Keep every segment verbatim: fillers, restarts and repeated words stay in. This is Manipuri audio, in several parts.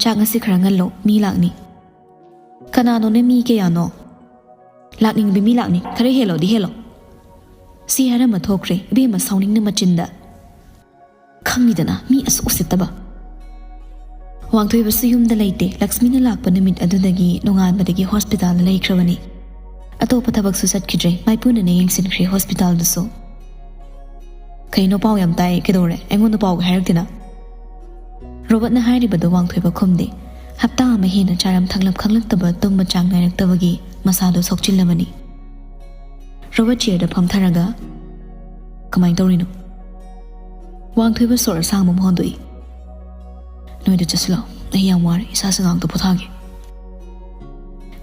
"ꯆꯥꯛ ꯉꯁꯤ ꯈꯔ ꯉꯜꯂꯣ, ꯃꯤ ꯂꯥꯛꯅꯤ"꯫ "ꯀꯅꯥꯅꯣꯅꯦ, ꯃꯤ ꯀꯌꯥꯅꯣ?" "ꯂꯥꯛꯅꯤꯡꯕ ꯃꯤ ꯂꯥꯛꯅꯤ, ꯈꯔ ꯍꯦꯜꯂꯣꯗꯤ ꯍꯦꯜꯂꯣ"꯫ ꯁꯤ ꯍꯥꯏꯔꯝꯃ ꯊꯣꯛꯈ꯭ꯔꯦ ꯏꯕꯦꯝꯃ ꯁꯥꯎꯅꯤꯡꯅ ꯃꯆꯤꯟꯗ꯫ ꯈꯪꯉꯤꯗꯅ, ꯃꯤ ꯑꯁꯨꯛ ꯎꯁꯤꯠꯇꯕ꯫ ꯋꯥꯡꯊꯣꯏꯕꯁꯨ ꯌꯨꯝꯗ ꯂꯩꯇꯦ꯫ ꯂꯛꯁꯃꯤꯅ ꯂꯥꯛꯄ ꯅꯨꯃꯤꯠ ꯑꯗꯨꯗꯒꯤ ꯅꯣꯡꯉꯥꯟꯕꯗꯒꯤ ꯍꯣꯁꯄꯤꯇꯥꯜꯗ ꯂꯩꯈ꯭ꯔꯕꯅꯤ꯫ ꯑꯇꯣꯞꯄ ꯊꯕꯛꯁꯨ ꯆꯠꯈꯤꯗ꯭ꯔꯦ꯫ ꯃꯥꯏꯄꯨꯅꯅ ꯌꯦꯡꯁꯤꯟꯈ꯭ꯔꯦ ꯍꯣꯁꯄꯤꯇꯥꯜꯗꯨꯁꯨ꯫ "ꯀꯩꯅꯣ, ꯄꯥꯎ ꯌꯥꯝ ꯇꯥꯏ, ꯀꯩꯗꯧꯔꯦ? ꯑꯩꯉꯣꯟꯗ ꯄꯥꯎꯒ ꯍꯥꯏꯔꯛꯇꯦꯅ?" ꯔꯣꯕꯔꯠꯅ ꯍꯥꯏꯔꯤꯕꯗꯨ ꯋꯥꯡꯊꯣꯏꯕ ꯈꯨꯝꯗꯦ꯫ ꯍꯞꯇꯥ ꯑꯃ ꯍꯦꯟꯅ ꯆꯥꯔꯝ ꯊꯛꯂꯝ ꯈꯪꯂꯛꯇꯕ, ꯇꯨꯝꯕ ꯆꯥꯡ ꯅꯥꯏꯔꯛꯇꯕꯒꯤ ꯃꯁꯥꯗꯣ ꯁꯣꯛꯆꯤꯜꯂꯕꯅꯤ꯫ ꯔꯣꯕꯔꯠ ꯆꯤꯌꯔꯗ ꯐꯝꯊꯔꯒ, "ꯀꯃꯥꯏꯅ ꯇꯧꯔꯤꯅꯣ?" ꯋꯥꯡꯊꯣꯏꯕ ꯁꯣꯔ ꯑꯁꯥꯡꯕ ꯑꯃ ꯍꯣꯟꯗꯣꯛꯏ꯫ "ꯅꯣꯏꯗ ꯆꯠꯁꯤꯜꯂꯣ, ꯑꯩ ꯌꯥꯝ ꯋꯥꯔꯦ, ꯏꯁꯥꯁꯦ ꯉꯥꯛꯇ ꯄꯣꯊꯥꯒꯦ"꯫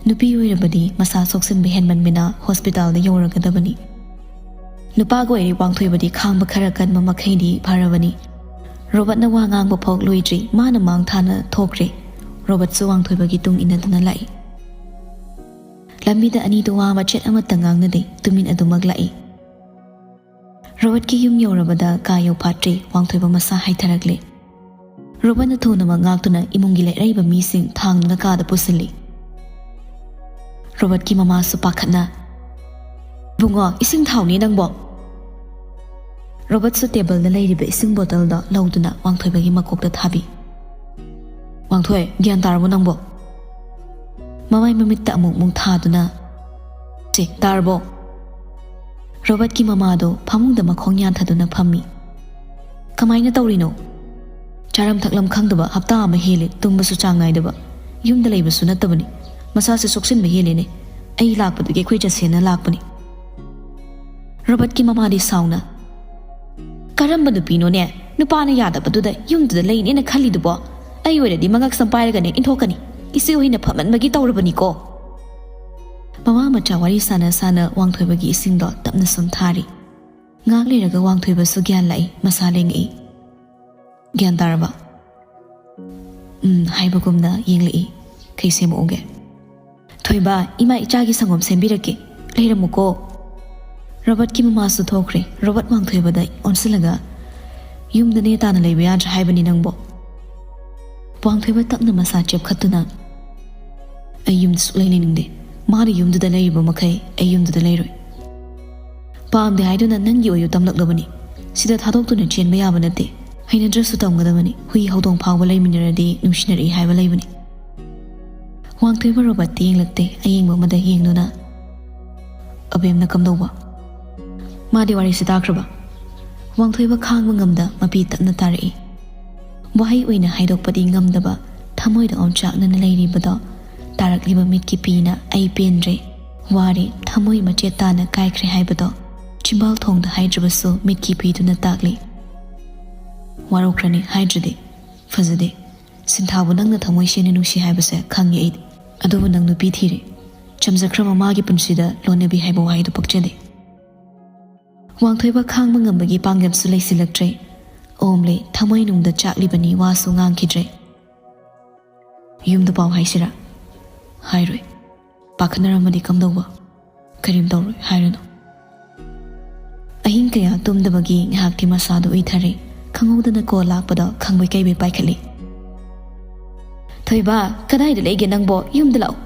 ꯅꯨꯄꯤ ꯑꯣꯏꯔꯕꯗꯤ ꯃꯁꯥ ꯁꯣꯛꯆꯤꯟꯕ ꯍꯦꯟꯃꯟꯕꯅ ꯍꯣꯁꯄꯤꯇꯥꯜꯗ ꯌꯧꯔꯒꯗꯕꯅꯤ꯫ ꯅꯨꯄꯥꯒ ꯑꯣꯏꯔꯤ ꯋꯥꯡꯊꯣꯏꯕꯗꯤ ꯈꯥꯡꯕ ꯈꯔ ꯀꯟꯕ ꯃꯈꯩꯗꯤ ꯐꯔꯕꯅꯤ꯫ ꯔꯣꯕꯔꯠꯅ ꯋꯥ ꯉꯥꯡꯕ ꯐꯥꯎ ꯂꯣꯏꯗ꯭ꯔꯤ, ꯃꯥꯅ ꯃꯥꯡ ꯊꯥꯅ ꯊꯣꯛꯈ꯭ꯔꯦ꯫ ꯔꯣꯕꯔꯠꯁꯨ ꯋꯥꯡꯊꯣꯏꯕꯒꯤ ꯇꯨꯡ ꯏꯟꯅꯗꯨꯅ ꯂꯥꯛꯏ꯫ ꯂꯝꯕꯤꯗ ꯑꯅꯤꯗꯨ ꯋꯥ ꯃꯆꯦꯠ ꯑꯃꯠꯇ ꯉꯥꯡꯅꯗꯦ, ꯇꯨꯃꯤꯟ ꯑꯗꯨꯃꯛ ꯂꯥꯛꯏ꯫ ꯔꯣꯕꯔꯠꯀꯤ ꯌꯨꯝ ꯌꯧꯔꯕꯗ ꯀꯥ ꯌꯧꯐꯥꯠꯇ꯭ꯔꯤ, ꯋꯥꯡꯊꯣꯏꯕ ꯃꯁꯥ ꯍꯥꯏꯊꯔꯛꯂꯦ꯫ ꯔꯣꯕꯔꯠꯅ ꯊꯨꯅꯃꯛ ꯉꯥꯛꯇꯨꯅ ꯏꯃꯨꯡꯒꯤ ꯂꯩꯔꯛꯏꯕ ꯃꯤꯁꯤꯡ ꯊꯥꯡꯗꯨꯅ ꯀꯥꯗ ꯄꯨꯁꯤꯜꯂꯤ꯫ ꯔꯣꯕꯔꯠꯀꯤ ꯃꯃꯥꯁꯨ ꯄꯥꯈꯠꯅ, "ꯏꯕꯨꯡꯉꯣ, ꯏꯁꯤꯡ ꯊꯥꯎꯅꯦ ꯅꯪꯕꯣ!" ꯔꯣꯕꯔꯠꯁꯨ ꯇꯦꯕꯜꯗ ꯂꯩꯔꯤꯕ ꯏꯁꯤꯡ ꯕꯣꯇꯜꯗꯣ ꯂꯧꯗꯨꯅ ꯋꯥꯡꯊꯣꯏꯕꯒꯤ ꯃꯀꯣꯛꯇ ꯊꯥꯕꯤ꯫ "ꯋꯥꯡꯊꯣꯏ, ꯒ꯭ꯌꯥꯟ ꯇꯥꯔꯕꯣ ꯅꯪꯕꯣ?" ꯃꯃꯥꯏ ꯃꯃꯤꯠꯇ ꯑꯃꯨꯛ ꯑꯃꯨꯛ ꯊꯥꯗꯨꯅ, "ꯆꯦ, ꯇꯥꯔꯕꯣ?" ꯔꯣꯕꯔꯠꯀꯤ ꯃꯃꯥꯗꯣ ꯐꯃꯨꯡꯗ ꯃꯈꯣꯡ ꯌꯥꯟꯊꯗꯨꯅ ꯐꯝꯃꯤ꯫ "ꯀꯃꯥꯏꯅ ꯇꯧꯔꯤꯅꯣ? ꯆꯥꯔꯝ ꯊꯛꯂꯝ ꯈꯪꯗꯕ ꯍꯞꯇꯥ ꯑꯃ ꯍꯦꯜꯂꯦ, ꯇꯨꯝꯕꯁꯨ ꯆꯥꯡ ꯅꯥꯏꯗꯕ, ꯌꯨꯝꯗ ꯂꯩꯕꯁꯨ ꯅꯠꯇꯕꯅꯤ, ꯃꯁꯥꯁꯦ ꯁꯣꯛꯆꯤꯟꯕ ꯍꯦꯜꯂꯦꯅꯦ꯫ ꯑꯩ ꯂꯥꯛꯄꯗꯨꯒꯤ ꯑꯩꯈꯣꯏ ꯆꯠꯁꯦꯅ ꯂꯥꯛꯄꯅꯤ"꯫ ꯔꯣꯕꯔꯠꯀꯤ ꯃꯃꯥꯗꯤ ꯁꯥꯎꯅ, "ꯀꯔꯝꯕ ꯅꯨꯄꯤꯅꯣꯅꯦ ꯅꯨꯄꯥꯅ ꯌꯥꯗꯕꯗꯨꯗ ꯌꯨꯝꯗꯨꯗ ꯂꯩꯅꯦꯅ ꯈꯜꯂꯤꯗꯨꯕꯣ? ꯑꯩ ꯑꯣꯏꯔꯗꯤ ꯃꯉꯛ ꯁꯝ ꯄꯥꯏꯔꯒꯅꯦ ꯏꯟꯊꯣꯛꯀꯅꯤ꯫ ꯏꯆꯦ ꯍꯣꯏꯅ ꯐꯃꯟꯕꯒꯤ ꯇꯧꯔꯕꯅꯤꯀꯣ"꯫ ꯃꯃꯥ ꯃꯆꯥ ꯋꯥꯔꯤ ꯁꯥꯟꯅ ꯁꯥꯟꯅ ꯋꯥꯡꯊꯣꯏꯕꯒꯤ ꯏꯁꯤꯡꯗꯣ ꯇꯞꯅ ꯁꯨꯝ ꯊꯥꯔꯤ꯫ ꯉꯥꯏꯍꯥꯛ ꯂꯩꯔꯒ ꯋꯥꯡꯊꯣꯏꯕꯁꯨ ꯒ꯭ꯌꯥꯟ ꯂꯥꯛꯏ, ꯃꯁꯥ ꯂꯦꯡꯉꯛꯏ꯫ "ꯒ꯭ꯌꯥꯟ ꯇꯥꯔꯕ?" "ꯎꯝ" ꯍꯥꯏꯕꯒꯨꯝꯅ ꯌꯦꯡꯂꯛꯏ꯫ "ꯀꯩ ꯁꯦꯝꯃꯛꯎꯒꯦ?" "ꯊꯣꯏꯕ, ꯏꯃꯥ ꯏꯆꯥꯒꯤ ꯁꯪꯒꯣꯝ ꯁꯦꯝꯕꯤꯔꯛꯀꯦ, ꯂꯩꯔꯝꯃꯨꯀꯣ"꯫ ꯔꯣꯕꯔꯠꯀꯤ ꯃꯃꯥꯁꯨ ꯊꯣꯛꯈ꯭ꯔꯦ꯫ ꯔꯣꯕꯔꯠ ꯋꯥꯡꯊꯣꯏꯕꯗ ꯑꯣꯟꯁꯤꯜꯂꯒ, "ꯌꯨꯝꯗ ꯅꯦ ꯇꯥꯅ ꯂꯩꯕ ꯌꯥꯗ꯭ꯔꯥ ꯍꯥꯏꯕꯅꯤ ꯅꯪꯕꯣ?" ꯋꯥꯡꯊꯣꯏꯕ ꯇꯞꯅ ꯃꯁꯥ ꯆꯦꯞꯈꯠꯇꯨꯅ, "ꯑꯩ ꯌꯨꯝꯗ ꯁꯨꯛꯂꯩ ꯂꯩꯅꯤꯡꯗꯦ꯫ ꯃꯥꯅ ꯌꯨꯝꯗꯨꯗ ꯂꯩꯔꯤꯕ ꯃꯈꯩ ꯑꯩ ꯌꯨꯝꯗꯨꯗ ꯂꯩꯔꯣꯏ꯫ ꯄꯥꯝꯗꯦ ꯍꯥꯏꯗꯨꯅ ꯅꯪꯒꯤ ꯑꯣꯏꯌꯨ ꯇꯝꯂꯛꯂꯕꯅꯤ꯫ ꯁꯤꯗ ꯊꯥꯗꯣꯛꯇꯨꯅ ꯆꯦꯟꯕ ꯌꯥꯕ ꯅꯠꯇꯦ꯫ ꯍꯩꯅꯗ꯭ꯔꯁꯨ ꯇꯝꯒꯗꯕꯅꯤ꯫ ꯍꯨꯏ ꯍꯧꯗꯣꯡ ꯐꯥꯎꯕ ꯂꯩꯃꯤꯟꯅꯔꯗꯤ ꯅꯨꯡꯁꯤꯅꯔꯛꯏ ꯍꯥꯏꯕ ꯂꯩꯕꯅꯤ꯫" ꯋꯥꯡꯊꯣꯏꯕ ꯔꯣꯕꯔꯠꯇ ꯌꯦꯡꯂꯛꯇꯦ꯫ ꯑꯌꯦꯡꯕ ꯑꯃꯗ ꯌꯦꯡꯗꯨꯅ, "ꯑꯕꯦꯝꯅ ꯀꯝꯗꯧꯕ? ꯃꯥꯗꯤ ꯋꯥꯔꯤꯁꯤ ꯇꯥꯈ꯭ꯔꯕ?" ꯋꯥꯡꯊꯣꯏꯕ ꯈꯥꯡꯕ ꯉꯝꯗ ꯃꯄꯤ ꯇꯞꯅ ꯇꯥꯔꯛꯏ꯫ ꯋꯥꯍꯩ ꯑꯣꯏꯅ ꯍꯥꯏꯗꯣꯛꯄꯗꯤ ꯉꯝꯗꯕ, ꯊꯃꯣꯏꯗ ꯑꯣꯝꯆꯥꯛꯅꯅ ꯂꯩꯔꯤꯕꯗꯣ ꯇꯥꯔꯛꯂꯤꯕ ꯃꯤꯠꯀꯤ ꯄꯤꯅ "ꯑꯩ ꯄꯦꯟꯗ꯭ꯔꯦ, ꯋꯥꯔꯦ, ꯊꯃꯣꯏ ꯃꯆꯦꯠ ꯇꯥꯅ ꯀꯥꯏꯈ꯭ꯔꯦ" ꯍꯥꯏꯕꯗꯣ ꯆꯤꯝꯕꯥꯜ ꯊꯣꯡꯗ ꯍꯥꯏꯗ꯭ꯔꯕꯁꯨ ꯃꯤꯠꯀꯤ ꯄꯤꯗꯨꯅ ꯇꯥꯛꯂꯤ꯫ "ꯋꯥꯔꯧꯈ꯭ꯔꯅꯤ ꯍꯥꯏꯗ꯭ꯔꯗꯤ꯫ ꯐꯖꯗꯦ꯫ ꯁꯤꯟꯊꯥꯕꯨ ꯅꯪꯅ ꯊꯃꯣꯏ ꯁꯦꯡꯅ ꯅꯨꯡꯁꯤ ꯍꯥꯏꯕꯁꯦ ꯈꯪꯉꯦ ꯑꯩꯗꯤ꯫ ꯑꯗꯨꯕꯨ ꯅꯪ ꯅꯨꯄꯤ ꯊꯤꯔꯦ꯫ ꯆꯝꯖꯈ꯭ꯔꯕ ꯃꯥꯒꯤ ꯄꯨꯟꯁꯤꯗ ꯂꯣꯟꯅꯕꯤ ꯍꯥꯏꯕ ꯋꯥꯍꯩꯗꯨ ꯄꯛꯆꯗꯦ꯫" ꯋꯥꯡꯊꯣꯏꯕ ꯈꯥꯡꯕ ꯉꯝꯕꯒꯤ ꯄꯥꯡꯒꯜꯁꯨ ꯂꯩꯁꯤꯜꯂꯛꯇ꯭ꯔꯦ꯫ ꯑꯣꯝꯂꯦ, ꯊꯃꯣꯏ ꯅꯨꯡꯗ ꯆꯥꯛꯂꯤꯕꯅꯤ, ꯋꯥꯁꯨ ꯉꯥꯡꯈꯤꯗ꯭ꯔꯦ꯫ "ꯌꯨꯝꯗ ꯄꯥꯎ ꯍꯥꯏꯁꯤꯔꯥ?" "ꯍꯥꯏꯔꯣꯏ꯫ ꯄꯥꯈꯠꯅꯔꯝꯃꯗꯤ ꯀꯝꯗꯧꯕ?" "ꯀꯔꯤꯝ ꯇꯧꯔꯣꯏ, ꯍꯥꯏꯔꯨꯅꯨ꯫" ꯑꯍꯤꯡ ꯀꯌꯥ ꯇꯨꯝꯗꯕꯒꯤ ꯉꯥꯏꯍꯥꯛꯇꯤ ꯃꯁꯥꯗꯨ ꯎꯏꯊꯔꯦ꯫ ꯈꯪꯍꯧꯗꯅ ꯀꯣꯜ ꯂꯥꯛꯄꯗ ꯈꯪꯕꯩ ꯀꯩꯕꯩ ꯄꯥꯏꯈꯠꯂꯤ꯫ "ꯊꯣꯏꯕ, ꯀꯗꯥꯏꯗ ꯂꯩꯒꯦ ꯅꯪꯕꯣ? ꯌꯨꯝꯗ ꯂꯥꯛꯑꯣ꯫"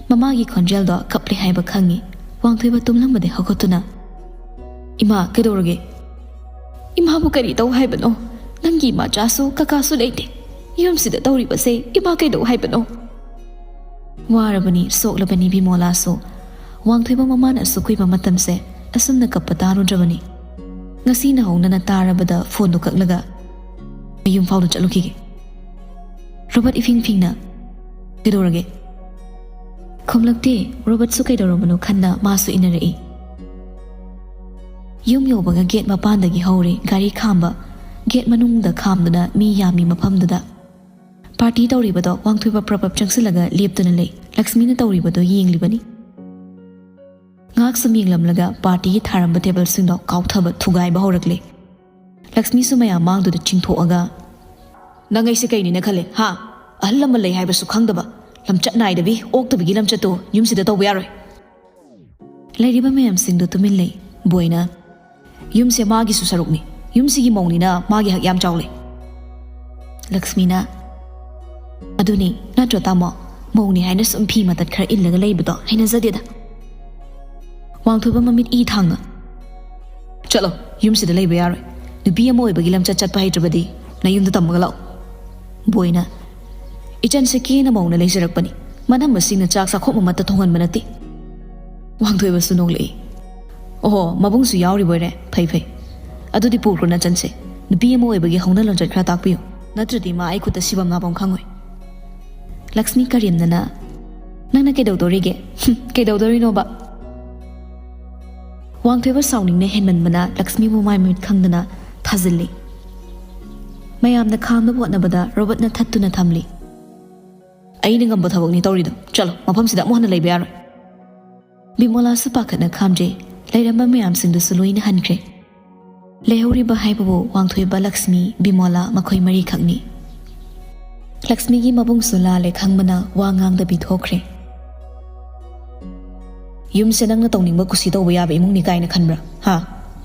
ꯃꯃꯥꯒꯤ ꯈꯣꯟꯖꯦꯜꯗꯣ ꯀꯞꯂꯦ ꯍꯥꯏꯕ ꯈꯪꯉꯤ꯫ ꯋꯥꯡꯊꯣꯏꯕ ꯇꯨꯝꯂꯝꯕꯗꯩ ꯍꯧꯒꯠꯇꯨꯅ, "ꯏꯃꯥ, ꯀꯩꯗꯧꯔꯒꯦ? ꯏꯃꯥꯕꯨ ꯀꯔꯤ ꯇꯧ ꯍꯥꯏꯕꯅꯣ? ꯅꯪꯒꯤ ꯏꯃꯥꯆꯥꯁꯨ ꯀꯀꯥꯁꯨ ꯂꯩꯇꯦ꯫ ꯌꯨꯝꯁꯤꯗ ꯇꯧꯔꯤꯕꯁꯦ ꯏꯃꯥ ꯀꯩꯗꯧ ꯍꯥꯏꯕꯅꯣ?" ꯋꯥꯔꯕꯅꯤ, ꯁꯣꯛꯂꯕꯅꯤ ꯕꯤꯃꯣꯂꯥꯁꯨ꯫ ꯋꯥꯡꯊꯣꯏꯕ ꯃꯃꯥꯅ ꯑꯁꯨꯛ ꯀꯨꯏꯕ ꯃꯇꯝꯁꯦ ꯑꯁꯨꯝꯅ ꯀꯞꯄ ꯇꯥꯔꯨꯗ꯭ꯔꯕꯅꯤ꯫ ꯉꯁꯤꯅ ꯍꯧꯅꯅ ꯇꯥꯔꯕꯗ ꯐꯣꯟꯗꯨ ꯀꯛꯂꯒ, "ꯃꯌꯨꯝ ꯐꯥꯎꯗꯨ ꯆꯠꯂꯨꯈꯤꯒꯦ꯫" ꯔꯣꯕꯔꯠ ꯏꯐꯤꯡ ꯐꯤꯡꯅ, "ꯀꯩꯗꯧꯔꯒꯦ?" ꯈꯨꯝꯂꯛꯇꯦ꯫ ꯔꯣꯕꯔꯠꯁꯨ ꯀꯩꯗꯧꯔꯕꯅꯣ ꯈꯟꯅ ꯃꯥꯁꯨ ꯏꯟꯅꯔꯛꯏ꯫ ꯌꯨꯝ ꯌꯧꯕꯒ ꯒꯦꯠ ꯃꯄꯥꯟꯗꯒꯤ ꯍꯧꯔꯦ ꯒꯥꯔꯤ ꯈꯥꯝꯕ꯫ ꯒꯦꯠ ꯃꯅꯨꯡꯗ ꯈꯥꯝꯗꯨꯅ ꯃꯤ ꯌꯥꯝꯃꯤ ꯃꯐꯝꯗꯨꯗ꯫ ꯄꯥꯔꯇꯤ ꯇꯧꯔꯤꯕꯗꯣ ꯋꯥꯡꯊꯣꯏꯕ ꯄ꯭ꯔꯞ ꯄ꯭ꯔꯞ ꯆꯪꯁꯤꯜꯂꯒ ꯂꯦꯞꯇꯨꯅ ꯂꯩ꯫ ꯂꯛꯁꯃꯤꯅ ꯇꯧꯔꯤꯕꯗꯣ ꯌꯦꯡꯂꯤꯕꯅꯤ꯫ ꯉꯥꯏꯍꯥꯛ ꯁꯨꯝ ꯌꯦꯡꯂꯝꯂꯒ ꯄꯥꯔꯇꯤꯒꯤ ꯊꯥꯔꯝꯕ ꯇꯦꯕꯜꯁꯤꯡꯗꯣ ꯀꯥꯎꯊꯕ ꯊꯨꯒꯥꯏꯕ ꯍꯧꯔꯛꯂꯦ꯫ ꯂꯛꯁꯃꯤꯁꯨ ꯃꯌꯥꯝ ꯃꯥꯡꯗꯨꯗ ꯆꯤꯡꯊꯣꯛꯑꯒ, "ꯅꯪ ꯑꯩꯁꯦ ꯀꯩꯅꯤꯅ ꯈꯜꯂꯦ, ꯍꯥ? ꯑꯍꯜ ꯂꯃꯟ ꯂꯩ ꯍꯥꯏꯕꯁꯨ ꯈꯪꯗꯕ, ꯂꯝꯆꯠ ꯅꯥꯏꯗꯕꯤ, ꯑꯣꯛꯇꯕꯒꯤ ꯂꯝꯆꯠꯇꯣ ꯌꯨꯝꯁꯤꯗ ꯇꯧꯕ ꯌꯥꯔꯣꯏ꯫" ꯂꯩꯔꯤꯕ ꯃꯌꯥꯝꯁꯤꯡꯗꯨ ꯇꯨꯃꯤꯟ ꯂꯩ꯫ ꯕꯣꯏꯅ, "ꯌꯨꯝꯁꯦ ꯃꯥꯒꯤꯁꯨ ꯁꯔꯨꯛꯅꯤ꯫ ꯌꯨꯝꯁꯤꯒꯤ ꯃꯧꯅꯤꯅ ꯃꯥꯒꯤ ꯍꯛ ꯌꯥꯝ ꯆꯥꯎꯂꯦ꯫" ꯂꯛꯁꯃꯤꯅ, "ꯑꯗꯨꯅꯤ ꯅꯠꯇ꯭ꯔꯣ ꯇꯥꯃꯣ? ꯃꯧꯅꯤ ꯍꯥꯏꯅ ꯁꯨꯝ ꯐꯤ ꯃꯇꯠ ꯈꯔ ꯏꯜꯂꯒ ꯂꯩꯕꯗꯣ ꯍꯩꯅꯖꯗꯦꯗ꯫" ꯋꯥꯡꯊꯣꯏꯕ ꯃꯃꯤꯠ ꯏ ꯊꯥꯡꯅ, "ꯆꯠꯂꯣ, ꯌꯨꯝꯁꯤꯗ ꯂꯩꯕ ꯌꯥꯔꯣꯏ꯫ ꯅꯨꯄꯤ ꯑꯃ ꯑꯣꯏꯕꯒꯤ ꯂꯝꯆꯠ ꯆꯠꯄ ꯍꯩꯇ꯭ꯔꯕꯗꯤ ꯅꯌꯨꯝꯗ ꯇꯝꯃꯒ ꯂꯥꯛꯑꯣ꯫" ꯕꯣꯏꯅ, "ꯏꯆꯟꯁꯦ ꯀꯦꯅ ꯃꯧꯅ ꯂꯩꯖꯔꯛꯄꯅꯤ꯫ ꯃꯅꯝ ꯃꯁꯤꯡꯅ ꯆꯥꯛ ꯆꯥꯛꯈꯣꯝ ꯑꯃꯠꯇ ꯊꯣꯡꯍꯟꯕ ꯅꯠꯇꯦ꯫" ꯋꯥꯡꯊꯣꯏꯕꯁꯨ ꯅꯣꯛꯂꯛꯏ꯫ "ꯑꯣꯍꯣ, ꯃꯕꯨꯡꯁꯨ ꯌꯥꯎꯔꯤꯕꯣꯏꯔꯦ꯫ ꯐꯩ ꯐꯩ꯫ ꯑꯗꯨꯗꯤ ꯄꯨꯈ꯭ꯔꯣ ꯅꯆꯟꯁꯦ꯫ ꯅꯨꯄꯤ ꯑꯃ ꯑꯣꯏꯕꯒꯤ ꯍꯧꯅ ꯂꯣꯟꯆꯠ ꯈꯔ ꯇꯥꯛꯄꯤꯌꯨ꯫ ꯅꯠꯇ꯭ꯔꯗꯤ ꯃꯥ ꯑꯩ ꯈꯨꯠꯇ ꯁꯤꯐꯝ ꯅꯥꯐꯝ ꯈꯪꯉꯣꯏ꯫" ꯂꯛꯁꯃꯤ ꯀꯔꯦꯝꯅꯅ, "ꯅꯪꯅ ꯀꯩꯗꯧꯗꯣꯔꯤꯒꯦ? ꯍꯨꯝ, ꯀꯩꯗꯧꯗꯣꯔꯤꯅꯣꯕ?" ꯋꯥꯡꯊꯣꯏꯕ ꯁꯥꯎꯅꯤꯡꯅ ꯍꯦꯟꯃꯟꯕꯅ ꯂꯛꯁꯃꯤꯕꯨ ꯃꯥꯏ ꯃꯃꯤꯠ ꯈꯪꯗꯅ ꯊꯥꯖꯤꯜꯂꯤ꯫ ꯃꯌꯥꯝꯅ ꯈꯥꯝꯅꯕ ꯍꯣꯠꯅꯕꯗ ꯔꯣꯕꯔꯠꯅ ꯊꯠꯇꯨꯅ ꯊꯝꯂꯤ꯫ "ꯑꯩꯅ ꯉꯝꯕ ꯊꯕꯛꯅꯤ ꯇꯧꯔꯤꯗꯣ꯫ ꯆꯠꯂꯣ, ꯃꯐꯝꯁꯤꯗ ꯑꯃꯨꯛ ꯍꯟꯅ ꯂꯩꯕ ꯌꯥꯔꯣꯏ꯫" ꯕꯤꯃꯣꯂꯥꯁꯨ ꯄꯥꯈꯠꯅ ꯈꯥꯝꯗ꯭ꯔꯦ꯫ ꯂꯩꯔꯝꯕ ꯃꯌꯥꯝꯁꯤꯡꯗꯨꯁꯨ ꯂꯣꯏꯅ ꯍꯟꯈ꯭ꯔꯦ꯫ ꯂꯩꯍꯧꯔꯤꯕ ꯍꯥꯏꯕꯕꯨ ꯋꯥꯡꯊꯣꯏꯕ, ꯂꯛꯁꯃꯤ, ꯕꯤꯃꯣꯂꯥ ꯃꯈꯣꯏ ꯃꯔꯤꯈꯛꯅꯤ꯫ ꯂꯛꯁꯃꯤꯒꯤ ꯃꯕꯨꯡꯁꯨ ꯂꯥꯜꯂꯦ ꯈꯪꯕꯅ ꯋꯥ ꯉꯥꯡꯗꯕꯤ ꯊꯣꯛꯈ꯭ꯔꯦ꯫ "ꯌꯨꯝꯁꯦ ꯅꯪꯅ ꯇꯧꯅꯤꯡꯕ ꯀꯨꯁꯤ ꯇꯧꯕ ꯌꯥꯕ ꯏꯃꯨꯡꯅꯤ ꯀꯥꯏꯅ ꯈꯟꯕ꯭ꯔꯥ? ꯍꯥ?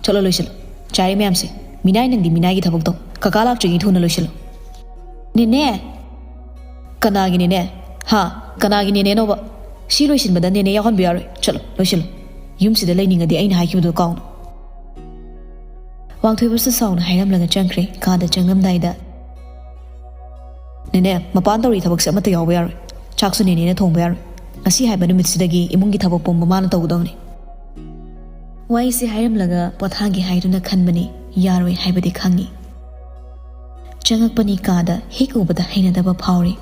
ꯆꯠꯂꯣ ꯂꯣꯏꯁꯤꯜꯂꯣ꯫ ꯆꯥꯏꯔꯦ ꯃꯌꯥꯝꯁꯦ꯫ ꯃꯤꯅꯥꯏ ꯅꯪꯗꯤ ꯃꯤꯅꯥꯏꯒꯤ ꯊꯕꯛ ꯇꯧ꯫ ꯀꯀꯥ ꯂꯥꯛꯇ꯭ꯔꯤꯉꯩ ꯊꯨꯅ ꯂꯣꯏꯁꯤꯜꯂꯣ꯫" "ꯅꯦꯅꯦ!" "ꯀꯅꯥꯒꯤ ꯅꯦꯅꯦ? ꯍꯥ? ꯀꯅꯥꯒꯤ ꯅꯦꯅꯦꯅꯣꯕ? ꯁꯤ ꯂꯣꯏꯁꯤꯟꯕꯗ ꯅꯦꯅꯦ ꯌꯥꯎꯍꯟꯕ ꯌꯥꯔꯣꯏ꯫ ꯆꯠꯂꯣ, ꯂꯣꯏꯁꯤꯜꯂꯣ꯫ ꯌꯨꯝꯁꯤꯗ ꯂꯩꯅꯤꯡꯉꯗꯤ ꯑꯩꯅ ꯍꯥꯏꯈꯤꯕꯗꯣ ꯀꯥꯎꯅꯨ꯫" ꯋꯥꯡꯊꯣꯏꯕꯁꯨ ꯁꯥꯎꯅ ꯍꯥꯏꯔꯝꯂꯒ ꯆꯪꯈ꯭ꯔꯦ꯫ ꯀꯥꯗ ꯆꯪꯉꯝꯗꯥꯏꯗ, "ꯅꯦꯅꯦ, ꯃꯄꯥꯟ ꯇꯧꯔꯤ ꯊꯕꯛꯁꯦ ꯑꯃꯠꯇ ꯌꯥꯎꯕ ꯌꯥꯔꯣꯏ꯫ ꯆꯥꯛꯁꯨ ꯅꯦꯅꯦꯅ ꯊꯣꯡꯕ ꯌꯥꯔꯣꯏ꯫ ꯉꯁꯤ ꯍꯥꯏꯕ ꯅꯨꯃꯤꯠꯁꯤꯗꯒꯤ ꯏꯃꯨꯡꯒꯤ ꯊꯕꯛ ꯄꯨꯝꯕ ꯃꯥꯅ ꯇꯧꯒꯗꯕꯅꯤ꯫" ꯋꯥꯍꯩꯁꯤ ꯍꯥꯏꯔꯝꯂꯒ ꯄꯣꯊꯥꯒꯦ ꯍꯥꯏꯗꯨꯅ ꯈꯟꯕꯅꯤ, ꯌꯥꯔꯣꯏ ꯍꯥꯏꯕꯗꯤ ꯈꯪꯉꯤ꯫ ꯆꯪꯉꯛꯄꯅꯤ ꯀꯥꯗ, ꯍꯦꯛ ꯎꯕꯗ ꯍꯩꯅꯗꯕ ꯐꯥꯎꯔꯤ꯫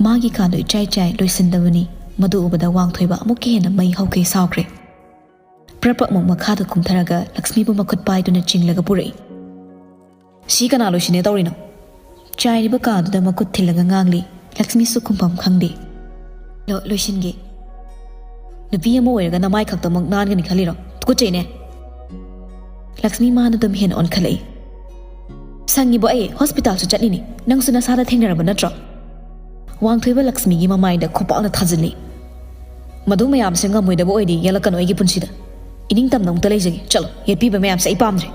ꯃꯥꯒꯤ ꯀꯥꯗꯣ ꯏꯆꯥꯏ ꯆꯥꯏ ꯂꯣꯏꯁꯤꯟꯗꯕꯅꯤ, ꯃꯗꯨ ꯎꯕꯗ ꯋꯥꯡꯊꯣꯏꯕ ꯑꯃꯨꯛꯀ ꯍꯦꯟꯅ ꯃꯩ ꯍꯧꯈꯩ ꯁꯥꯎꯈ꯭ꯔꯦ꯫ ꯄ꯭ꯔꯞ ꯄ꯭ꯔꯞ ꯑꯃꯨꯛ ꯃꯈꯥꯗ ꯀꯨꯝꯊꯔꯒ ꯂꯛꯁꯃꯤꯕꯨ ꯃꯈꯨꯠ ꯄꯥꯏꯗꯨꯅ ꯆꯤꯡꯂꯒ ꯄꯨꯔꯛꯏ꯫ "ꯁꯤ ꯀꯅꯥ ꯂꯣꯏꯁꯤꯟꯅꯦ ꯇꯧꯔꯤꯅꯣ?" ꯆꯥꯏꯔꯤꯕ ꯀꯥꯗꯨꯗ ꯃꯈꯨꯠ ꯊꯤꯜꯂꯒ ꯉꯥꯡꯂꯤ꯫ ꯂꯛꯁꯃꯤꯁꯨ ꯈꯨꯝꯐꯝ ꯈꯪꯗꯦ꯫ "ꯂꯣ-, ꯂꯣꯏꯁꯤꯟꯒꯦ꯫" "ꯅꯨꯄꯤ ꯑꯃ ꯑꯣꯏꯔꯒ ꯅꯃꯥꯏ ꯈꯛꯇꯃꯛ ꯅꯥꯟꯒꯅꯤ ꯈꯜꯂꯤꯔꯣ? ꯇꯨꯀꯠꯆꯩꯅꯦ!" ꯂꯛꯁꯃꯤ ꯃꯥꯅ ꯑꯗꯨꯝ ꯍꯦꯟꯅ ꯑꯣꯟꯈꯠꯂꯛꯏ꯫ "ꯁꯪꯉꯤꯕꯣ? ꯑꯩ ꯍꯣꯁꯄꯤꯇꯥꯜꯁꯨ ꯆꯠꯂꯤꯅꯤ꯫ ꯅꯪꯁꯨ ꯅꯁꯥꯗ ꯊꯦꯡꯅꯔꯕ ꯅꯠꯇ꯭ꯔꯣ?" ꯋꯥꯡꯊꯣꯏꯕ ꯂꯛꯁꯃꯤꯒꯤ ꯃꯃꯥꯏꯗ ꯈꯨꯄꯥꯛꯅ ꯊꯥꯖꯤꯜꯂꯤ꯫ "ꯃꯗꯨ ꯃꯌꯥꯝꯁꯦ ꯉꯝꯃꯣꯏꯗꯕ ꯑꯣꯏꯗꯤ ꯌꯦꯜꯂꯛꯀꯅꯨ ꯑꯩꯒꯤ ꯄꯨꯟꯁꯤꯗ꯫ ꯏꯅꯤꯡꯇꯝꯅ ꯑꯃꯨꯛꯇ ꯂꯩꯖꯒꯦ꯫ ꯆꯠꯂꯣ, ꯌꯦꯠꯄꯤꯕ ꯃꯌꯥꯝꯁꯦ ꯑꯩ ꯄꯥꯝꯗ꯭ꯔꯦ꯫"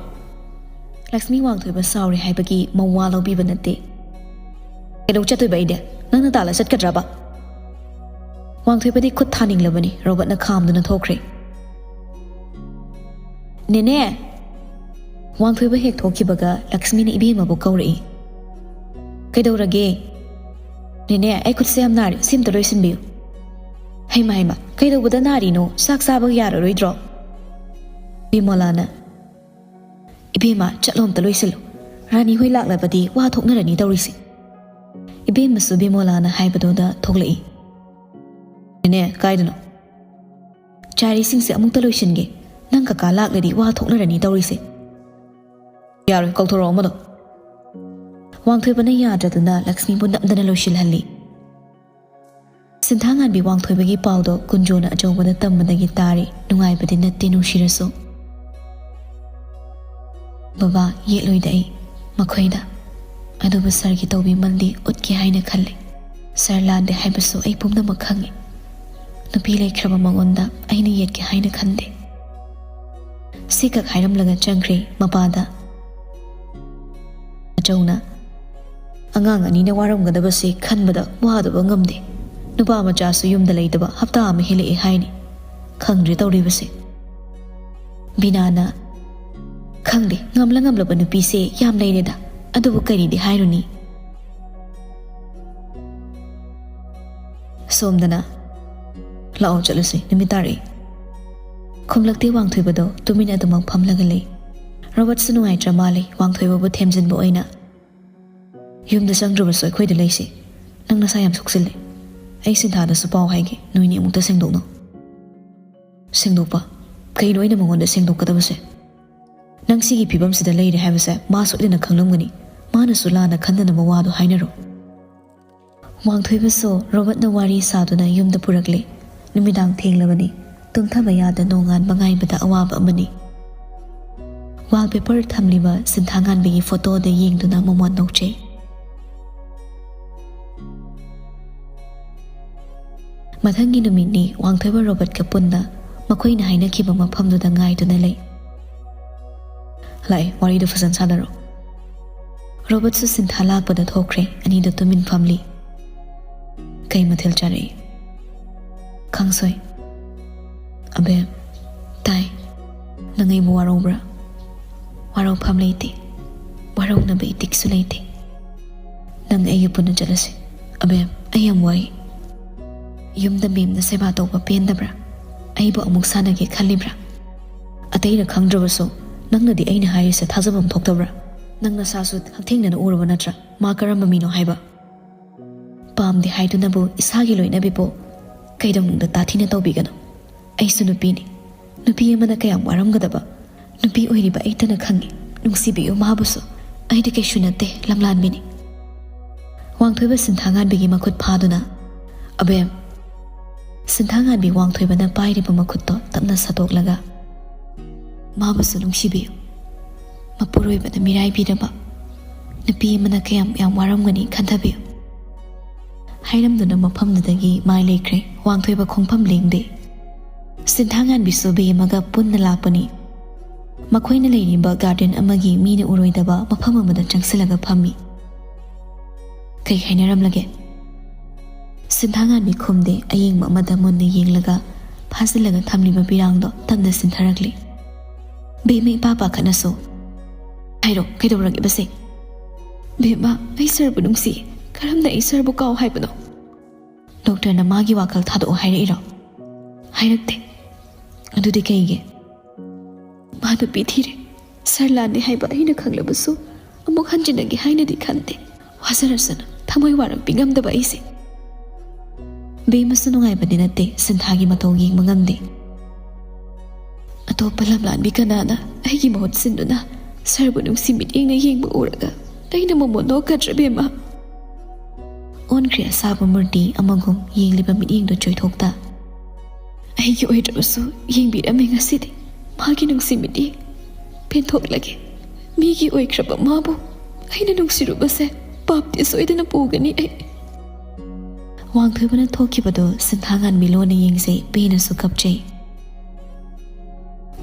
ꯂꯛꯁꯃꯤ ꯋꯥꯡꯊꯣꯏꯕ ꯁꯥꯎꯔꯦ ꯍꯥꯏꯕꯒꯤ ꯃꯋꯥ ꯂꯧꯕꯤꯕ ꯅꯠꯇꯦ꯫ ꯀꯩꯗꯧ ꯆꯠꯇꯣꯏꯕ ꯑꯩꯗꯤ? ꯅꯪꯅ ꯇꯥꯜꯂ ꯆꯠꯀꯗ꯭ꯔꯕ? ꯋꯥꯡꯊꯣꯏꯕꯗꯤ ꯈꯨꯠ ꯊꯥꯅꯤꯡꯂꯕꯅꯤ, ꯔꯣꯕꯔꯠꯅ ꯈꯥꯝꯗꯨꯅ ꯊꯣꯛꯈ꯭ꯔꯦ꯫ "ꯅꯦꯅꯦ!" ꯋꯥꯡꯊꯣꯏꯕ ꯍꯦꯛ ꯊꯣꯛꯈꯤꯕꯒ ꯂꯛꯁꯃꯤꯅ ꯏꯕꯦꯝꯃꯕꯨ ꯀꯧꯔꯛꯏ꯫ "ꯀꯩꯗꯧꯔꯒꯦ?" "ꯅꯦꯅꯦ, ꯑꯩ ꯈꯨꯠꯁꯦ ꯌꯥꯝ ꯅꯥꯔꯦ, ꯁꯤ ꯑꯝꯇ ꯂꯣꯏꯁꯤꯟꯕꯤꯌꯨ꯫" "ꯍꯩꯃ ꯍꯩꯃ, ꯀꯩꯗꯧꯕꯗ ꯅꯥꯔꯤꯅꯣ? ꯆꯥꯛ ꯆꯥꯕ ꯌꯥꯔꯔꯣꯏꯗ꯭ꯔꯣ?" ꯕꯤꯃꯣꯂꯥꯅ, "ꯏꯕꯦꯝꯃ, ꯆꯠꯂꯣ, ꯑꯝꯇ ꯂꯣꯏꯁꯤꯜꯂꯨ꯫ ꯔꯥꯅꯤ ꯍꯣꯏ ꯂꯥꯛꯂꯕꯗꯤ ꯋꯥ ꯊꯣꯛꯅꯔꯅꯤ ꯇꯧꯔꯤꯁꯦ꯫" ꯏꯕꯦꯝꯃꯁꯨ ꯕꯤꯃꯣꯂꯥꯅ ꯍꯥꯏꯕꯗꯨꯗ ꯊꯣꯛꯂꯛꯏ꯫ "ꯅꯦꯅꯦ, ꯀꯥꯏꯗꯅꯣ?" "ꯆꯥꯔꯤꯁꯤꯡꯁꯦ ꯑꯃꯨꯛꯇ ꯂꯣꯏꯁꯤꯟꯒꯦ꯫ ꯅꯪ ꯀꯀꯥ ꯂꯥꯛꯂꯗꯤ ꯋꯥ ꯊꯣꯛꯅꯔꯅꯤ ꯇꯧꯔꯤꯁꯦ꯫" "ꯌꯥꯔꯣꯏ, ꯀꯧꯊꯣꯔꯛꯑꯣ ꯑꯃꯗꯣ꯫" ꯋꯥꯡꯊꯣꯏꯕꯅ ꯌꯥꯗ꯭ꯔꯗꯨꯅ ꯂꯛꯁꯃꯤꯕꯨ ꯅꯝꯗꯅ ꯂꯣꯏꯁꯤꯜꯍꯜꯂꯤ꯫ ꯁꯤꯟꯊꯥꯉꯥꯟꯕꯤ ꯋꯥꯡꯊꯣꯏꯕꯒꯤ ꯄꯥꯎꯗꯣ ꯀꯨꯟꯖꯣꯅ ꯑꯆꯧꯕꯗ ꯇꯝꯕꯗꯒꯤ ꯇꯥꯔꯤ꯫ ꯅꯨꯡꯉꯥꯏꯕꯗꯤ ꯅꯠꯇꯦ ꯅꯨꯡꯁꯤꯔꯁꯨ꯫ "ꯕꯕꯥ, ꯌꯦꯠꯂꯣꯏꯗ ꯑꯩ ꯃꯈꯣꯏꯗ꯫ ꯑꯗꯨꯕꯨ ꯁꯥꯔꯒꯤ ꯇꯧꯕꯤꯃꯜꯗꯤ ꯎꯠꯀꯦ ꯍꯥꯏꯅ ꯈꯜꯂꯤ꯫ ꯁꯥꯔ ꯂꯥꯟꯗꯦ ꯍꯥꯏꯕꯁꯨ ꯑꯩ ꯄꯨꯝꯅꯃꯛ ꯈꯪꯉꯤ꯫ ꯅꯨꯄꯤ ꯂꯩꯈ꯭ꯔꯕ ꯃꯉꯣꯟꯗ ꯑꯩꯅ ꯌꯦꯠꯀꯦ ꯍꯥꯏꯅ ꯈꯟꯗꯦ꯫" ꯁꯤꯈꯛ ꯍꯥꯏꯔꯝꯂꯒ ꯆꯪꯈ꯭ꯔꯦ ꯃꯄꯥꯗ꯫ ꯑꯆꯧꯅ, "ꯑꯉꯥꯡ ꯑꯅꯤꯅ ꯋꯥꯔꯝꯒꯗꯕꯁꯦ ꯈꯟꯕꯗ ꯋꯥꯗꯕ ꯉꯝꯗꯦ꯫ ꯅꯨꯄꯥ ꯃꯆꯥꯁꯨ ꯌꯨꯝꯗ ꯂꯩꯇꯕ ꯍꯞꯇꯥ ꯑꯃ ꯍꯦꯜꯂꯛꯑꯦ ꯍꯥꯏꯅꯤ꯫ ꯈꯪꯗ꯭ꯔꯦ ꯇꯧꯔꯤꯕꯁꯦ꯫" ꯕꯤꯅꯥꯅ, "ꯈꯪꯗꯦ, ꯉꯝꯂ ꯉꯝꯂꯕ ꯅꯨꯄꯤꯁꯦ ꯌꯥꯝ ꯂꯩꯔꯦꯗ, ꯑꯗꯨꯕꯨ ꯀꯔꯤꯗꯤ ꯍꯥꯏꯔꯨꯅꯤ꯫" ꯁꯣꯝꯗꯅ, "ꯂꯥꯛꯑꯣ ꯆꯠꯂꯁꯤ, ꯅꯨꯃꯤꯠ ꯇꯥꯔꯛꯑꯦ꯫" ꯈꯨꯝꯂꯛꯇꯦ ꯋꯥꯡꯊꯣꯏꯕꯗꯣ, ꯇꯨꯃꯤꯟ ꯑꯗꯨꯃꯛ ꯐꯝꯂꯒ ꯂꯩ꯫ ꯔꯣꯕꯔꯠꯁꯨ ꯅꯨꯡꯉꯥꯏꯇ꯭ꯔ ꯃꯥꯜꯂꯦ, ꯋꯥꯡꯊꯣꯏꯕꯕꯨ ꯊꯦꯝꯖꯤꯟꯕ ꯑꯣꯏꯅ꯫ "ꯌꯨꯝꯗ ꯆꯪꯗ꯭ꯔꯕꯁꯨ ꯑꯩꯈꯣꯏꯗ ꯂꯩꯁꯤ꯫ ꯅꯪ ꯅꯁꯥ ꯌꯥꯝ ꯁꯣꯛꯆꯤꯜꯂꯦ꯫ ꯑꯩ ꯁꯤꯟꯊꯥꯗꯁꯨ ꯄꯥꯎ ꯍꯥꯏꯒꯦ, ꯅꯣꯏꯅꯤ ꯑꯃꯨꯛꯇ ꯁꯦꯡꯗꯣꯛꯅꯧ꯫" "ꯁꯦꯡꯗꯣꯛꯄ? ꯀꯩꯅꯣ ꯑꯩꯅ ꯃꯉꯣꯟꯗ ꯁꯦꯡꯗꯣꯛꯀꯗꯕꯁꯦ? ꯅꯪ ꯁꯤꯒꯤ ꯐꯤꯕꯝꯁꯤꯗ ꯂꯩꯔꯦ ꯍꯥꯏꯕꯁꯦ ꯃꯥ ꯁꯣꯏꯗꯅ ꯈꯪꯂꯝꯒꯅꯤ꯫ ꯃꯥꯅꯁꯨ ꯂꯥꯟꯅ ꯈꯟꯗꯅꯕ ꯋꯥꯗꯣ ꯍꯥꯏꯅꯔꯣ꯫" ꯋꯥꯡꯊꯣꯏꯕꯁꯨ ꯔꯣꯕꯔꯠꯅ ꯋꯥꯔꯤ ꯁꯥꯗꯨꯅ ꯌꯨꯝꯗ ꯄꯨꯔꯛꯂꯦ꯫ ꯅꯨꯃꯤꯗꯥꯡ ꯊꯦꯡꯂꯕꯅꯤ꯫ ꯇꯨꯝꯊꯕ ꯌꯥꯗ ꯅꯣꯡꯉꯥꯟꯕ ꯉꯥꯏꯕꯗ ꯑꯋꯥꯕ ꯑꯃꯅꯤ꯫ ꯋꯥꯜꯄꯦꯄꯔ ꯊꯝꯂꯤꯕ ꯁꯤꯟꯊꯥꯉꯥꯟꯕꯤꯒꯤ ꯐꯣꯇꯣꯗ ꯌꯦꯡꯗꯨꯅ ꯃꯃꯣꯟ ꯅꯣꯛꯆꯩ꯫ ꯃꯊꯪꯒꯤ ꯅꯨꯃꯤꯠꯅꯤ ꯋꯥꯡꯊꯣꯏꯕ ꯔꯣꯕꯔꯠꯀ ꯄꯨꯟꯅ ꯃꯈꯣꯏꯅ ꯍꯥꯏꯅꯈꯤꯕ ꯃꯐꯝꯗꯨꯗ ꯉꯥꯏꯗꯨꯅ ꯂꯩ꯫ "ꯂꯥꯛꯑꯦ, ꯋꯥꯔꯤꯗꯣ ꯐꯖꯅ ꯁꯥꯟꯅꯔꯣ꯫" ꯔꯣꯕꯔꯠꯁꯨ ꯁꯤꯟꯊꯥ ꯂꯥꯛꯄꯗ ꯊꯣꯛꯈ꯭ꯔꯦ꯫ ꯑꯅꯤꯗꯨ ꯇꯨꯃꯤꯟ ꯐꯝꯂꯤ꯫ "ꯀꯩ ꯃꯊꯦꯜ ꯆꯥꯔꯛꯏ?" "ꯀꯥꯡꯁꯣꯏ꯫" "ꯑꯕꯦꯝ, ꯇꯥꯏ꯫ ꯅꯪ ꯑꯩꯕꯨ ꯋꯥꯔꯧꯕ꯭ꯔꯥ?" "ꯋꯥꯔꯧꯐꯝ ꯂꯩꯇꯦ꯫ ꯋꯥꯔꯧꯅꯕ ꯏꯇꯤꯛꯁꯨ ꯂꯩꯇꯦ꯫ ꯅꯪ ꯑꯩꯒ ꯄꯨꯟꯅ ꯆꯠꯂꯁꯤ꯫" "ꯑꯕꯦꯝ, ꯑꯩ ꯌꯥꯝ ꯋꯥꯏ꯫ ꯌꯨꯝꯗ ꯃꯦꯝꯅ ꯁꯦꯕꯥ ꯇꯧꯕ ꯄꯦꯟꯗꯕ꯭ꯔꯥ? ꯑꯩꯕꯨ ꯑꯃꯨꯛ ꯁꯥꯟꯅꯒꯦ ꯈꯜꯂꯤꯕ꯭ꯔꯥ? ꯑꯇꯩꯅ ꯈꯪꯗ꯭ꯔꯕꯁꯨ ꯅꯪꯅꯗꯤ ꯑꯩꯅ ꯍꯥꯏꯔꯤꯁꯦ ꯊꯥꯖꯐꯝ ꯊꯣꯛꯇꯕ꯭ꯔꯥ? ꯅꯪ ꯅꯁꯥꯁꯨ ꯍꯛꯊꯦꯡꯅꯅ ꯎꯔꯕ ꯅꯠꯇ꯭ꯔꯥ ꯃꯥ ꯀꯔꯝꯕ ꯃꯤꯅꯣ ꯍꯥꯏꯕ? ꯄꯥꯝꯗꯦ ꯍꯥꯏꯗꯨꯅꯕꯨ ꯏꯁꯥꯒꯤ ꯂꯣꯏꯅꯕꯤꯕꯨ ꯀꯩꯗꯧꯅꯨꯡꯗ ꯇꯥꯊꯤꯅ ꯇꯧꯕꯤꯒꯅꯨ꯫ ꯑꯩꯁꯨ ꯅꯨꯄꯤꯅꯤ꯫ ꯅꯨꯄꯤ ꯑꯃꯅ ꯀꯌꯥꯝ ꯋꯥꯔꯝꯒꯗꯕ ꯅꯨꯄꯤ ꯑꯣꯏꯔꯤꯕ ꯑꯩꯇꯅ ꯈꯪꯉꯤ꯫ ꯅꯨꯡꯁꯤꯕꯤꯌꯨ ꯃꯥꯕꯨꯁꯨ꯫ ꯑꯩꯗꯤ ꯀꯩꯁꯨ ꯅꯠꯇꯦ, ꯂꯝꯂꯥꯟꯕꯤꯅꯤ꯫" ꯋꯥꯡꯊꯣꯏꯕ ꯁꯤꯟꯊꯥꯉꯥꯟꯕꯤꯒꯤ ꯃꯈꯨꯠ ꯐꯥꯗꯨꯅ, "ꯑꯕꯦꯝ꯫" ꯁꯤꯟꯊꯥꯉꯥꯟꯕꯤ ꯋꯥꯡꯊꯣꯏꯕꯅ ꯄꯥꯏꯔꯤꯕ ꯃꯈꯨꯠꯇꯣ ꯇꯞꯅ ꯁꯠꯇꯣꯛꯂꯒ, "ꯃꯥꯕꯨꯁꯨ ꯅꯨꯡꯁꯤꯕꯤꯌꯨ꯫ ꯃꯄꯨꯔꯣꯏꯕꯅ ꯃꯤꯔꯥꯏꯕꯤꯔꯕ ꯅꯨꯄꯤ ꯑꯃꯅ ꯀꯌꯥꯝ ꯌꯥꯝ ꯋꯥꯔꯝꯒꯅꯤ ꯈꯟꯊꯕꯤꯌꯨ꯫" ꯍꯥꯏꯔꯝꯗꯨꯅ ꯃꯐꯝꯗꯨꯗꯒꯤ ꯃꯥꯏ ꯂꯩꯈ꯭ꯔꯦ꯫ ꯋꯥꯡꯊꯣꯏꯕ ꯈꯣꯡꯐꯝ ꯂꯦꯡꯗꯦ꯫ ꯁꯤꯟꯊꯥꯉꯥꯟꯕꯤꯁꯨ ꯕꯦꯝꯃꯒ ꯄꯨꯟꯅ ꯂꯥꯛꯄꯅꯤ꯫ ꯃꯈꯣꯏꯅ ꯂꯩꯔꯤꯕ ꯒꯥꯔꯗꯦꯟ ꯑꯃꯒꯤ ꯃꯤꯅ ꯎꯔꯣꯏꯗꯕ ꯃꯐꯝ ꯑꯃꯗ ꯆꯪꯁꯤꯜꯂꯒ ꯐꯝꯃꯤ꯫ "ꯀꯩ ꯍꯥꯏꯅꯔꯝꯂꯒꯦ?" ꯁꯤꯟꯊꯥꯉꯥꯟꯕꯤ ꯈꯨꯝꯗꯦ꯫ ꯑꯌꯦꯡꯕ ꯑꯃꯗ ꯃꯨꯟꯅ ꯌꯦꯡꯂꯒ ꯐꯥꯖꯤꯜꯂꯒ ꯊꯝꯂꯤꯕ ꯄꯤꯔꯥꯡꯗꯣ ꯇꯞꯅ ꯆꯤꯟꯊꯔꯛꯂꯤ꯫ ꯕꯦꯝꯃ ꯏꯄꯥ ꯄꯥꯈꯠꯅꯁꯨ, "ꯍꯥꯏꯔꯣ, ꯀꯩꯗꯧꯔꯒꯦꯕꯁꯦ?" "ꯕꯦꯝꯃ, ꯑꯩ ꯁꯥꯔꯕꯨ ꯅꯨꯡꯁꯤ꯫ ꯀꯔꯝꯅ ꯑꯩ ꯁꯥꯔꯕꯨ ꯀꯥꯎ ꯍꯥꯏꯕꯅꯣ?" "ꯗꯣꯛꯇꯔꯅ ꯃꯥꯒꯤ ꯋꯥꯈꯜ ꯊꯥꯗꯣꯛꯑꯣ ꯍꯥꯏꯔꯛꯏꯔꯣ?" "ꯍꯥꯏꯔꯛꯇꯦ꯫" "ꯑꯗꯨꯗꯤ ꯀꯩꯒꯤ?" "ꯃꯥ ꯅꯨꯄꯤ ꯊꯤꯔꯦ꯫ ꯁꯥꯔ ꯂꯥꯟꯅꯤ ꯍꯥꯏꯕ ꯑꯩꯅ ꯈꯪꯂꯕꯁꯨ ꯑꯃꯨꯛ ꯍꯟꯖꯤꯟꯅꯒꯦ ꯍꯥꯏꯅꯗꯤ ꯈꯟꯗꯦ꯫ ꯋꯥꯖꯔꯁꯅꯨ, ꯊꯃꯣꯏ ꯋꯥꯔꯝ ꯄꯤꯉꯝꯗꯕ ꯑꯩꯁꯦ꯫" ꯕꯦꯝꯃꯁꯨ ꯅꯨꯡꯉꯥꯏꯕꯗꯤ ꯅꯠꯇꯦ, ꯁꯤꯟꯊꯥꯒꯤ ꯃꯇꯧ ꯌꯦꯡꯕ ꯉꯝꯗꯦ꯫ "ꯑꯇꯣꯞꯄ ꯂꯝꯂꯥꯟꯕꯤ ꯀꯅꯥꯅ ꯑꯩꯒꯤ ꯃꯍꯨꯠ ꯁꯤꯟꯗꯨꯅ ꯁꯥꯔꯕꯨ ꯅꯨꯡꯁꯤ ꯃꯤꯠꯌꯦꯡꯅ ꯌꯦꯡꯕ ꯎꯔꯒ ꯑꯩꯅ ꯃꯃꯣꯟ ꯅꯣꯛꯀꯗ꯭ꯔꯥ ꯕꯦꯝꯃ?" ꯑꯣꯟꯈ꯭ꯔꯦ ꯑꯁꯥꯕ ꯃꯨꯔꯇꯤ ꯑꯃꯒꯨꯝ ꯌꯦꯡꯂꯤꯕ ꯃꯤꯠꯌꯦꯡꯗꯨ ꯆꯣꯏꯊꯣꯛꯇ꯫ "ꯑꯩꯒꯤ ꯑꯣꯏꯗ꯭ꯔꯕꯁꯨ ꯌꯦꯡꯕꯤꯔꯝꯃꯤ ꯉꯁꯤꯗꯤ꯫ ꯃꯥꯒꯤ ꯅꯨꯡꯁꯤ ꯃꯤꯠꯌꯦꯡ ꯄꯦꯟꯊꯣꯛꯂꯒꯦ꯫ ꯃꯤꯒꯤ ꯑꯣꯏꯈ꯭ꯔꯕ ꯃꯥꯕꯨ ꯑꯩꯅ ꯅꯨꯡꯁꯤꯔꯨꯕꯁꯦ ꯄꯥꯞꯇꯤ ꯁꯣꯏꯗꯅ ꯄꯨꯒꯅꯤ ꯑꯩ꯫" ꯋꯥꯡꯊꯣꯏꯕꯅ ꯊꯣꯛꯈꯤꯕꯗꯨ ꯁꯤꯟꯊꯥꯉꯥꯟꯕꯤ ꯂꯣꯟꯅ ꯌꯦꯡꯖꯩ, ꯄꯦꯟꯅꯁꯨ ꯀꯞꯆꯩ꯫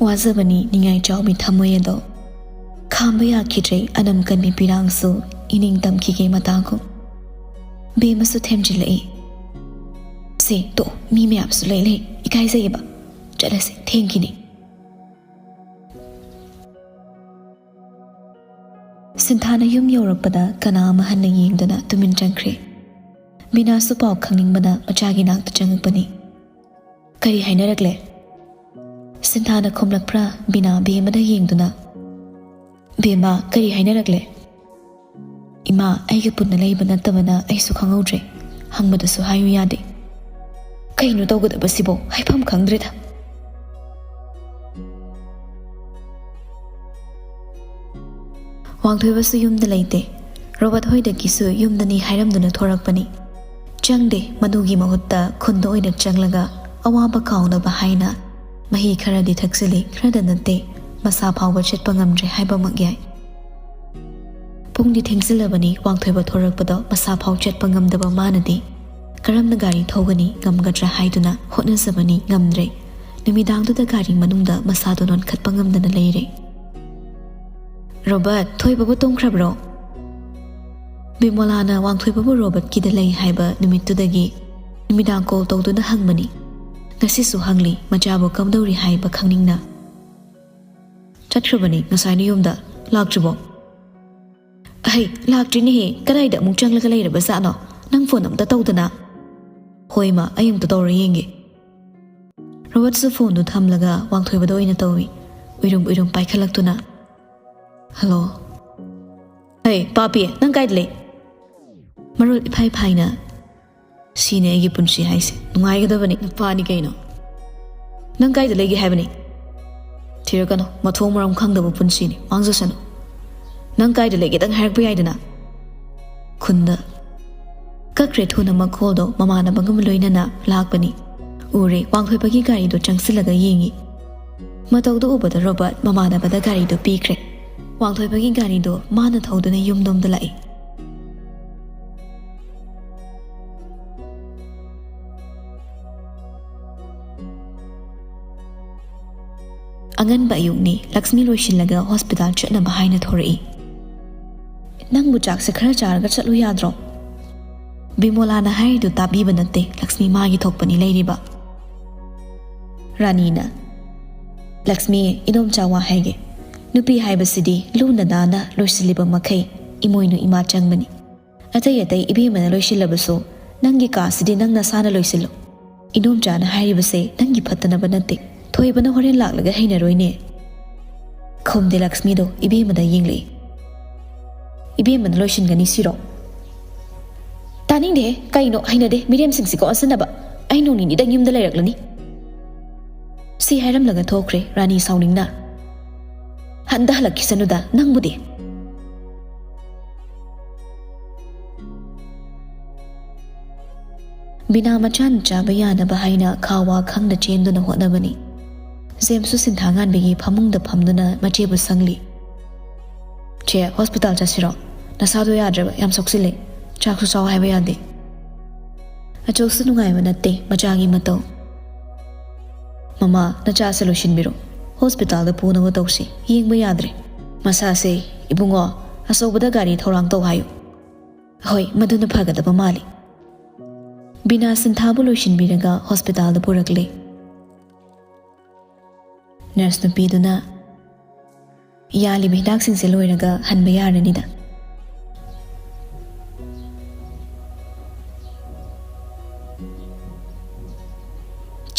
ꯋꯥꯖꯕꯅꯤ ꯅꯤꯡꯉꯥꯏ ꯆꯥꯎꯕꯤ ꯊꯝꯃꯣꯏ ꯑꯗꯣ꯫ ꯈꯥꯝꯕ ꯌꯥꯈꯤꯗ꯭ꯔꯦ ꯑꯅꯝ ꯀꯟꯕꯤ ꯄꯤꯔꯥꯡꯁꯨ, ꯏꯅꯤꯡ ꯇꯝꯈꯤꯒꯦ ꯃꯇꯥꯒꯨꯝ꯫ ꯕꯦꯝꯃꯁꯨ ꯊꯦꯝꯖꯤꯜꯂꯛꯏ꯫ "ꯁꯦ, ꯇꯣꯛꯑꯣ, ꯃꯤ ꯃꯌꯥꯝꯁꯨ ꯂꯩ ꯂꯩ, ꯏꯀꯥꯏꯖꯩꯌꯦꯕ꯫ ꯆꯠꯂꯁꯦ, ꯊꯦꯡꯈꯤꯅꯤ꯫" ꯁꯤꯟꯊꯥꯅ ꯌꯨꯝ ꯌꯧꯔꯛꯄꯗ ꯀꯅꯥ ꯑꯃ ꯍꯟꯅ ꯌꯦꯡꯗꯅ ꯇꯨꯃꯤꯟ ꯆꯪꯈ꯭ꯔꯦ꯫ ꯕꯤꯅꯥꯁꯨ ꯄꯥꯎ ꯈꯪꯅꯤꯡꯕꯅ ꯃꯆꯥꯒꯤ ꯅꯥꯛꯇ ꯆꯪꯉꯛꯄꯅꯤ꯫ "ꯀꯔꯤ ꯍꯥꯏꯅꯔꯛꯂꯦ?" ꯁꯤꯟꯊꯥꯅ ꯈꯨꯝꯂꯛꯄ꯭ꯔꯥ, ꯕꯤꯅꯥ ꯕꯦꯝꯃꯗ ꯌꯦꯡꯗꯨꯅ, "ꯕꯦꯝꯃ, ꯀꯔꯤ ꯍꯥꯏꯅꯔꯛꯂꯦ?" "ꯏꯃꯥ, ꯑꯩꯒ ꯄꯨꯟꯅ ꯂꯩꯕ ꯅꯠꯇꯕꯅ ꯑꯩꯁꯨ ꯈꯪꯍꯧꯗ꯭ꯔꯦ꯫ ꯍꯪꯕꯗꯁꯨ ꯍꯥꯏꯌꯨ ꯌꯥꯗꯦ꯫ ꯀꯩꯅꯣ ꯇꯧꯒꯗꯕꯁꯤꯕꯣ? ꯍꯥꯏꯐꯝ ꯈꯪꯗ꯭ꯔꯦꯗ꯫" ꯋꯥꯡꯊꯣꯏꯕꯁꯨ ꯌꯨꯝꯗ ꯂꯩꯇꯦ꯫ ꯔꯣꯕꯔꯠ ꯍꯣꯏꯗꯒꯤꯁꯨ ꯌꯨꯝꯗꯅꯤ ꯍꯥꯏꯔꯝꯗꯨꯅ ꯊꯣꯔꯛꯄꯅꯤ꯫ ꯆꯪꯗꯦ, ꯃꯗꯨꯒꯤ ꯃꯍꯨꯠꯇ ꯈꯨꯟꯗ ꯑꯣꯏꯅ ꯆꯪꯂꯒ ꯑꯋꯥꯕ ꯀꯥꯎꯅꯕ ꯍꯥꯏꯅ ꯃꯍꯤ ꯈꯔꯗꯤ ꯊꯛꯆꯤꯜꯂꯤ, ꯈꯔꯗ ꯅꯠꯇꯦ, ꯃꯁꯥ ꯐꯥꯎꯕ ꯆꯠꯄ ꯉꯝꯗ꯭ꯔꯦ ꯍꯥꯏꯕꯃꯛ ꯌꯥꯏ꯫ ꯄꯨꯡꯗꯤ ꯊꯦꯡꯖꯤꯜꯂꯕꯅꯤ, ꯋꯥꯡꯊꯣꯏꯕ ꯊꯣꯔꯛꯄꯗꯣ ꯃꯁꯥ ꯐꯥꯎ ꯆꯠꯄ ꯉꯝꯗꯕ ꯃꯥꯅꯗꯤ ꯀꯔꯝꯅ ꯒꯥꯔꯤ ꯊꯧꯒꯅꯤ, ꯉꯝꯒꯗ꯭ꯔꯥ ꯍꯥꯏꯗꯨꯅ ꯍꯣꯠꯅꯖꯕꯅꯤ, ꯉꯝꯗ꯭ꯔꯦ꯫ ꯅꯨꯃꯤꯗꯥꯡꯗꯨꯗ ꯒꯥꯔꯤ ꯃꯅꯨꯡꯗ ꯃꯁꯥꯗꯣ ꯅꯣꯟꯈꯠꯄ ꯉꯝꯗꯅ ꯂꯩꯔꯦ꯫ "ꯔꯣꯕꯔꯠ, ꯊꯣꯏꯕꯕꯨ ꯇꯨꯝꯈ꯭ꯔꯕ꯭ꯔꯣ?" ꯕꯤꯃꯣꯂꯥꯅ ꯋꯥꯡꯊꯣꯏꯕꯕꯨ ꯔꯣꯕꯔꯠꯀꯤꯗ ꯂꯩ ꯍꯥꯏꯕ ꯅꯨꯃꯤꯠꯇꯨꯗꯒꯤ ꯅꯨꯃꯤꯗꯥꯡ ꯀꯣꯜ ꯇꯧꯗꯨꯅ ꯍꯪꯕꯅꯤ꯫ ꯉꯁꯤꯁꯨ ꯍꯪꯂꯤ, ꯃꯆꯥꯕꯨ ꯀꯝꯗꯧꯔꯤ ꯍꯥꯏꯕ ꯈꯪꯅꯤꯡꯅ꯫ "ꯆꯠꯈ꯭ꯔꯕꯅꯤ ꯉꯁꯥꯏꯅ ꯌꯨꯝꯗ, ꯂꯥꯛꯇ꯭ꯔꯤꯕꯣ?" "ꯑꯍꯩ, ꯂꯥꯛꯇ꯭ꯔꯤꯅꯦꯍꯦ, ꯀꯗꯥꯏꯗ ꯑꯃꯨꯛ ꯆꯪꯂꯒ ꯂꯩꯔꯕ ꯖꯥꯠꯅꯣ? ꯅꯪ ꯐꯣꯟ ꯑꯝꯇ ꯇꯧꯗꯅ꯫" "ꯍꯣꯏ ꯏꯃꯥ, ꯑꯩ ꯑꯝꯇ ꯇꯧꯔ ꯌꯦꯡꯒꯦ꯫" ꯔꯣꯕꯔꯠꯁꯨ ꯐꯣꯟꯗꯨ ꯊꯝꯂꯒ ꯋꯥꯡꯊꯣꯏꯕꯗ ꯑꯣꯏꯅ ꯇꯧꯏ, ꯎꯏꯔꯨꯝ ꯎꯏꯔꯨꯝ ꯄꯥꯏꯈꯠꯂꯛꯇꯨꯅ꯫ "ꯍꯜꯂꯣ꯫" "ꯍꯩ, ꯄꯥꯄꯤ, ꯅꯪ ꯀꯥꯏꯗ ꯂꯩ?" ꯃꯔꯣꯜ ꯏꯐꯥꯏ ꯐꯥꯏꯅ, "ꯁꯤꯅꯦ ꯑꯩꯒꯤ ꯄꯨꯟꯁꯤ ꯍꯥꯏꯁꯦ, ꯅꯨꯡꯉꯥꯏꯒꯗꯕꯅꯤ, ꯅꯨꯄꯥꯅꯤ ꯀꯩꯅꯣ꯫ ꯅꯪ ꯀꯥꯏꯗ ꯂꯩꯒꯦ ꯍꯥꯏꯕꯅꯤ?" "ꯊꯤꯔꯛꯀꯅꯨ, ꯃꯊꯣꯡ ꯃꯔꯝ ꯈꯪꯗꯕ ꯄꯨꯟꯁꯤꯅꯤ, ꯋꯥꯡꯖꯁꯅꯨ꯫ ꯅꯪ ꯀꯥꯏꯗ ꯂꯩꯒꯦꯗꯪ ꯍꯥꯏꯔꯛꯄ ꯌꯥꯏꯗꯅ꯫" ꯈꯨꯟꯗ꯫ ꯀꯛꯈ꯭ꯔꯦ ꯊꯨꯅ ꯃꯈꯣꯜꯗꯣ, ꯃꯃꯥꯟꯅꯕꯒ ꯂꯣꯏꯅꯅ ꯂꯥꯛꯄꯅꯤ꯫ ꯎꯔꯦ, ꯋꯥꯡꯊꯣꯏꯕꯒꯤ ꯒꯥꯔꯤꯗꯣ ꯆꯪꯁꯤꯜꯂꯒ ꯌꯦꯡꯉꯤ꯫ ꯃꯇꯧꯗꯨ ꯎꯕꯗ ꯔꯣꯕꯔꯠ ꯃꯃꯥꯟꯅꯕꯗ ꯒꯥꯔꯤꯗꯨ ꯄꯤꯈ꯭ꯔꯦ꯫ ꯋꯥꯡꯊꯣꯏꯕꯒꯤ ꯒꯥꯔꯤꯗꯨ ꯃꯥꯅ ꯊꯧꯗꯨꯅ ꯌꯨꯝꯂꯣꯝꯗ ꯂꯥꯛꯏ꯫ ꯑꯉꯟꯕ ꯑꯌꯨꯛꯅꯤ, ꯂꯛꯁꯃꯤ ꯂꯣꯏꯁꯤꯜꯂꯒ ꯍꯣꯁꯄꯤꯇꯥꯜ ꯆꯠꯅꯕ ꯍꯥꯏꯅ ꯊꯣꯔꯛꯏ꯫ "ꯅꯪꯕꯨ ꯆꯥꯛꯁꯦ ꯈꯔ ꯆꯥꯔꯒ ꯆꯠꯂꯨ ꯌꯥꯗ꯭ꯔꯣ?" ꯕꯤꯃꯣꯂꯥꯅ ꯍꯥꯏꯔꯤꯗꯨ ꯇꯥꯕꯤꯕ ꯅꯠꯇꯦ, ꯂꯛꯁꯃꯤ ꯃꯥꯒꯤ ꯊꯣꯛꯄꯅꯤ ꯂꯩꯔꯤꯕ꯫ ꯔꯥꯅꯤꯅ, "ꯂꯛꯁꯃꯤ, ꯏꯗꯣꯝꯆꯥ ꯋꯥ ꯍꯥꯏꯒꯦ꯫ ꯅꯨꯄꯤ ꯍꯥꯏꯕꯁꯤꯗꯤ ꯂꯨꯅ ꯅꯥꯟꯅ ꯂꯣꯏꯁꯤꯜꯂꯤꯕ ꯃꯈꯩ ꯏꯃꯣꯏꯅꯨ ꯏꯃꯥ ꯆꯪꯕꯅꯤ꯫ ꯑꯇꯩ ꯑꯇꯩ ꯏꯕꯦꯝꯃꯅ ꯂꯣꯏꯁꯤꯜꯂꯕꯁꯨ ꯅꯪꯒꯤ ꯀꯥꯁꯤꯗꯤ ꯅꯪ ꯅꯁꯥꯅ ꯂꯣꯏꯁꯤꯜꯂꯨ꯫ ꯏꯗꯣꯝꯆꯥꯅ ꯍꯥꯏꯔꯤꯕꯁꯦ ꯅꯪꯒꯤ ꯐꯠꯇꯅꯕ ꯅꯠꯇꯦ꯫ ꯊꯣꯏꯕꯅ ꯍꯣꯔꯦꯟ ꯂꯥꯛꯂꯒ ꯍꯩꯅꯔꯣꯏꯅꯦ"꯫ ꯈꯨꯝꯗꯦ ꯂꯛꯁꯃꯤꯗꯣ ꯏꯕꯦꯝꯃꯗ ꯌꯦꯡꯂꯛꯏ꯫ "ꯏꯕꯦꯝꯃꯅ ꯂꯣꯏꯁꯤꯟꯒꯅꯤ ꯁꯤꯔꯣ?" "ꯇꯥꯅꯤꯡꯗꯦꯍꯦ, ꯀꯩꯅꯣ ꯍꯩꯅꯗꯦ ꯃꯤꯔꯦꯝꯁꯤꯡꯁꯤꯀꯣ ꯑꯣꯟꯁꯤꯟꯅꯕ꯫ ꯑꯩ ꯅꯣꯡ ꯅꯤꯅꯤꯗꯪ ꯌꯨꯝꯗ ꯂꯩꯔꯛꯂꯅꯤ"꯫ ꯁꯤ ꯍꯥꯏꯔꯝꯂꯒ ꯊꯣꯛꯈ꯭ꯔꯦ ꯔꯥꯅꯤ ꯁꯥꯎꯅꯤꯡꯅ꯫ "ꯍꯟꯗ ꯍꯜꯂꯛꯈꯤꯁꯅꯨꯗ ꯅꯪꯕꯨꯗꯤ"꯫ ꯕꯤꯅꯥ ꯃꯆꯥꯅ ꯆꯥꯕ ꯌꯥꯅꯕ ꯍꯥꯏꯅ ꯈꯥ ꯋꯥ ꯈꯪꯗ ꯆꯦꯟꯗꯨꯅ ꯍꯣꯠꯅꯕꯅꯤ꯫ ꯖꯦꯝꯁꯁꯨ ꯁꯤꯟꯊꯥꯉꯥꯟꯕꯤꯒꯤ ꯐꯃꯨꯡꯗ ꯐꯝꯗꯨꯅ ꯃꯆꯦꯕꯨ ꯁꯪꯂꯤ꯫ "ꯆꯦ, ꯍꯣꯁꯄꯤꯇꯥꯜ ꯆꯠꯁꯤꯔꯣ? ꯅꯁꯥꯗꯣ ꯌꯥꯗ꯭ꯔꯕ, ꯌꯥꯝ ꯁꯣꯛꯆꯤꯜꯂꯦ꯫ ꯆꯥꯛꯁꯨ ꯆꯥꯎ ꯍꯥꯏꯕ ꯌꯥꯗꯦ"꯫ ꯑꯆꯧꯁꯨ ꯅꯨꯡꯉꯥꯏꯕ ꯅꯠꯇꯦ ꯃꯆꯥꯒꯤ ꯃꯇꯧ꯫ "ꯃꯃꯥ, ꯅꯆꯥꯁꯦ ꯂꯣꯏꯁꯤꯟꯕꯤꯔꯣ꯫ ꯍꯣꯁꯄꯤꯇꯥꯜꯗ ꯄꯨꯅꯕ ꯇꯧꯁꯤ꯫ ꯌꯦꯡꯕ ꯌꯥꯗ꯭ꯔꯦ꯫ ꯃꯁꯥꯁꯦ, ꯏꯕꯨꯡꯉꯣ, ꯑꯆꯧꯕꯗ ꯒꯥꯔꯤ ꯊꯧꯔꯥꯡ ꯇꯧ ꯍꯥꯏꯌꯨ"꯫ "ꯍꯣꯏ, ꯃꯗꯨꯅ ꯐꯒꯗꯕ ꯃꯥꯜꯂꯤ"꯫ ꯕꯤꯅꯥ ꯁꯤꯟꯊꯥꯕꯨ ꯂꯣꯏꯁꯤꯟꯕꯤꯔꯒ ꯍꯣꯁꯄꯤꯇꯥꯜꯗ ꯄꯨꯔꯛꯂꯦ꯫ ꯅꯔꯁ ꯅꯨꯄꯤꯗꯨꯅ, "ꯌꯥꯜꯂꯤꯕ ꯍꯤꯗꯥꯛꯁꯤꯡꯁꯦ ꯂꯣꯏꯔꯒ ꯍꯟꯕ ꯌꯥꯔꯅꯤꯗ"꯫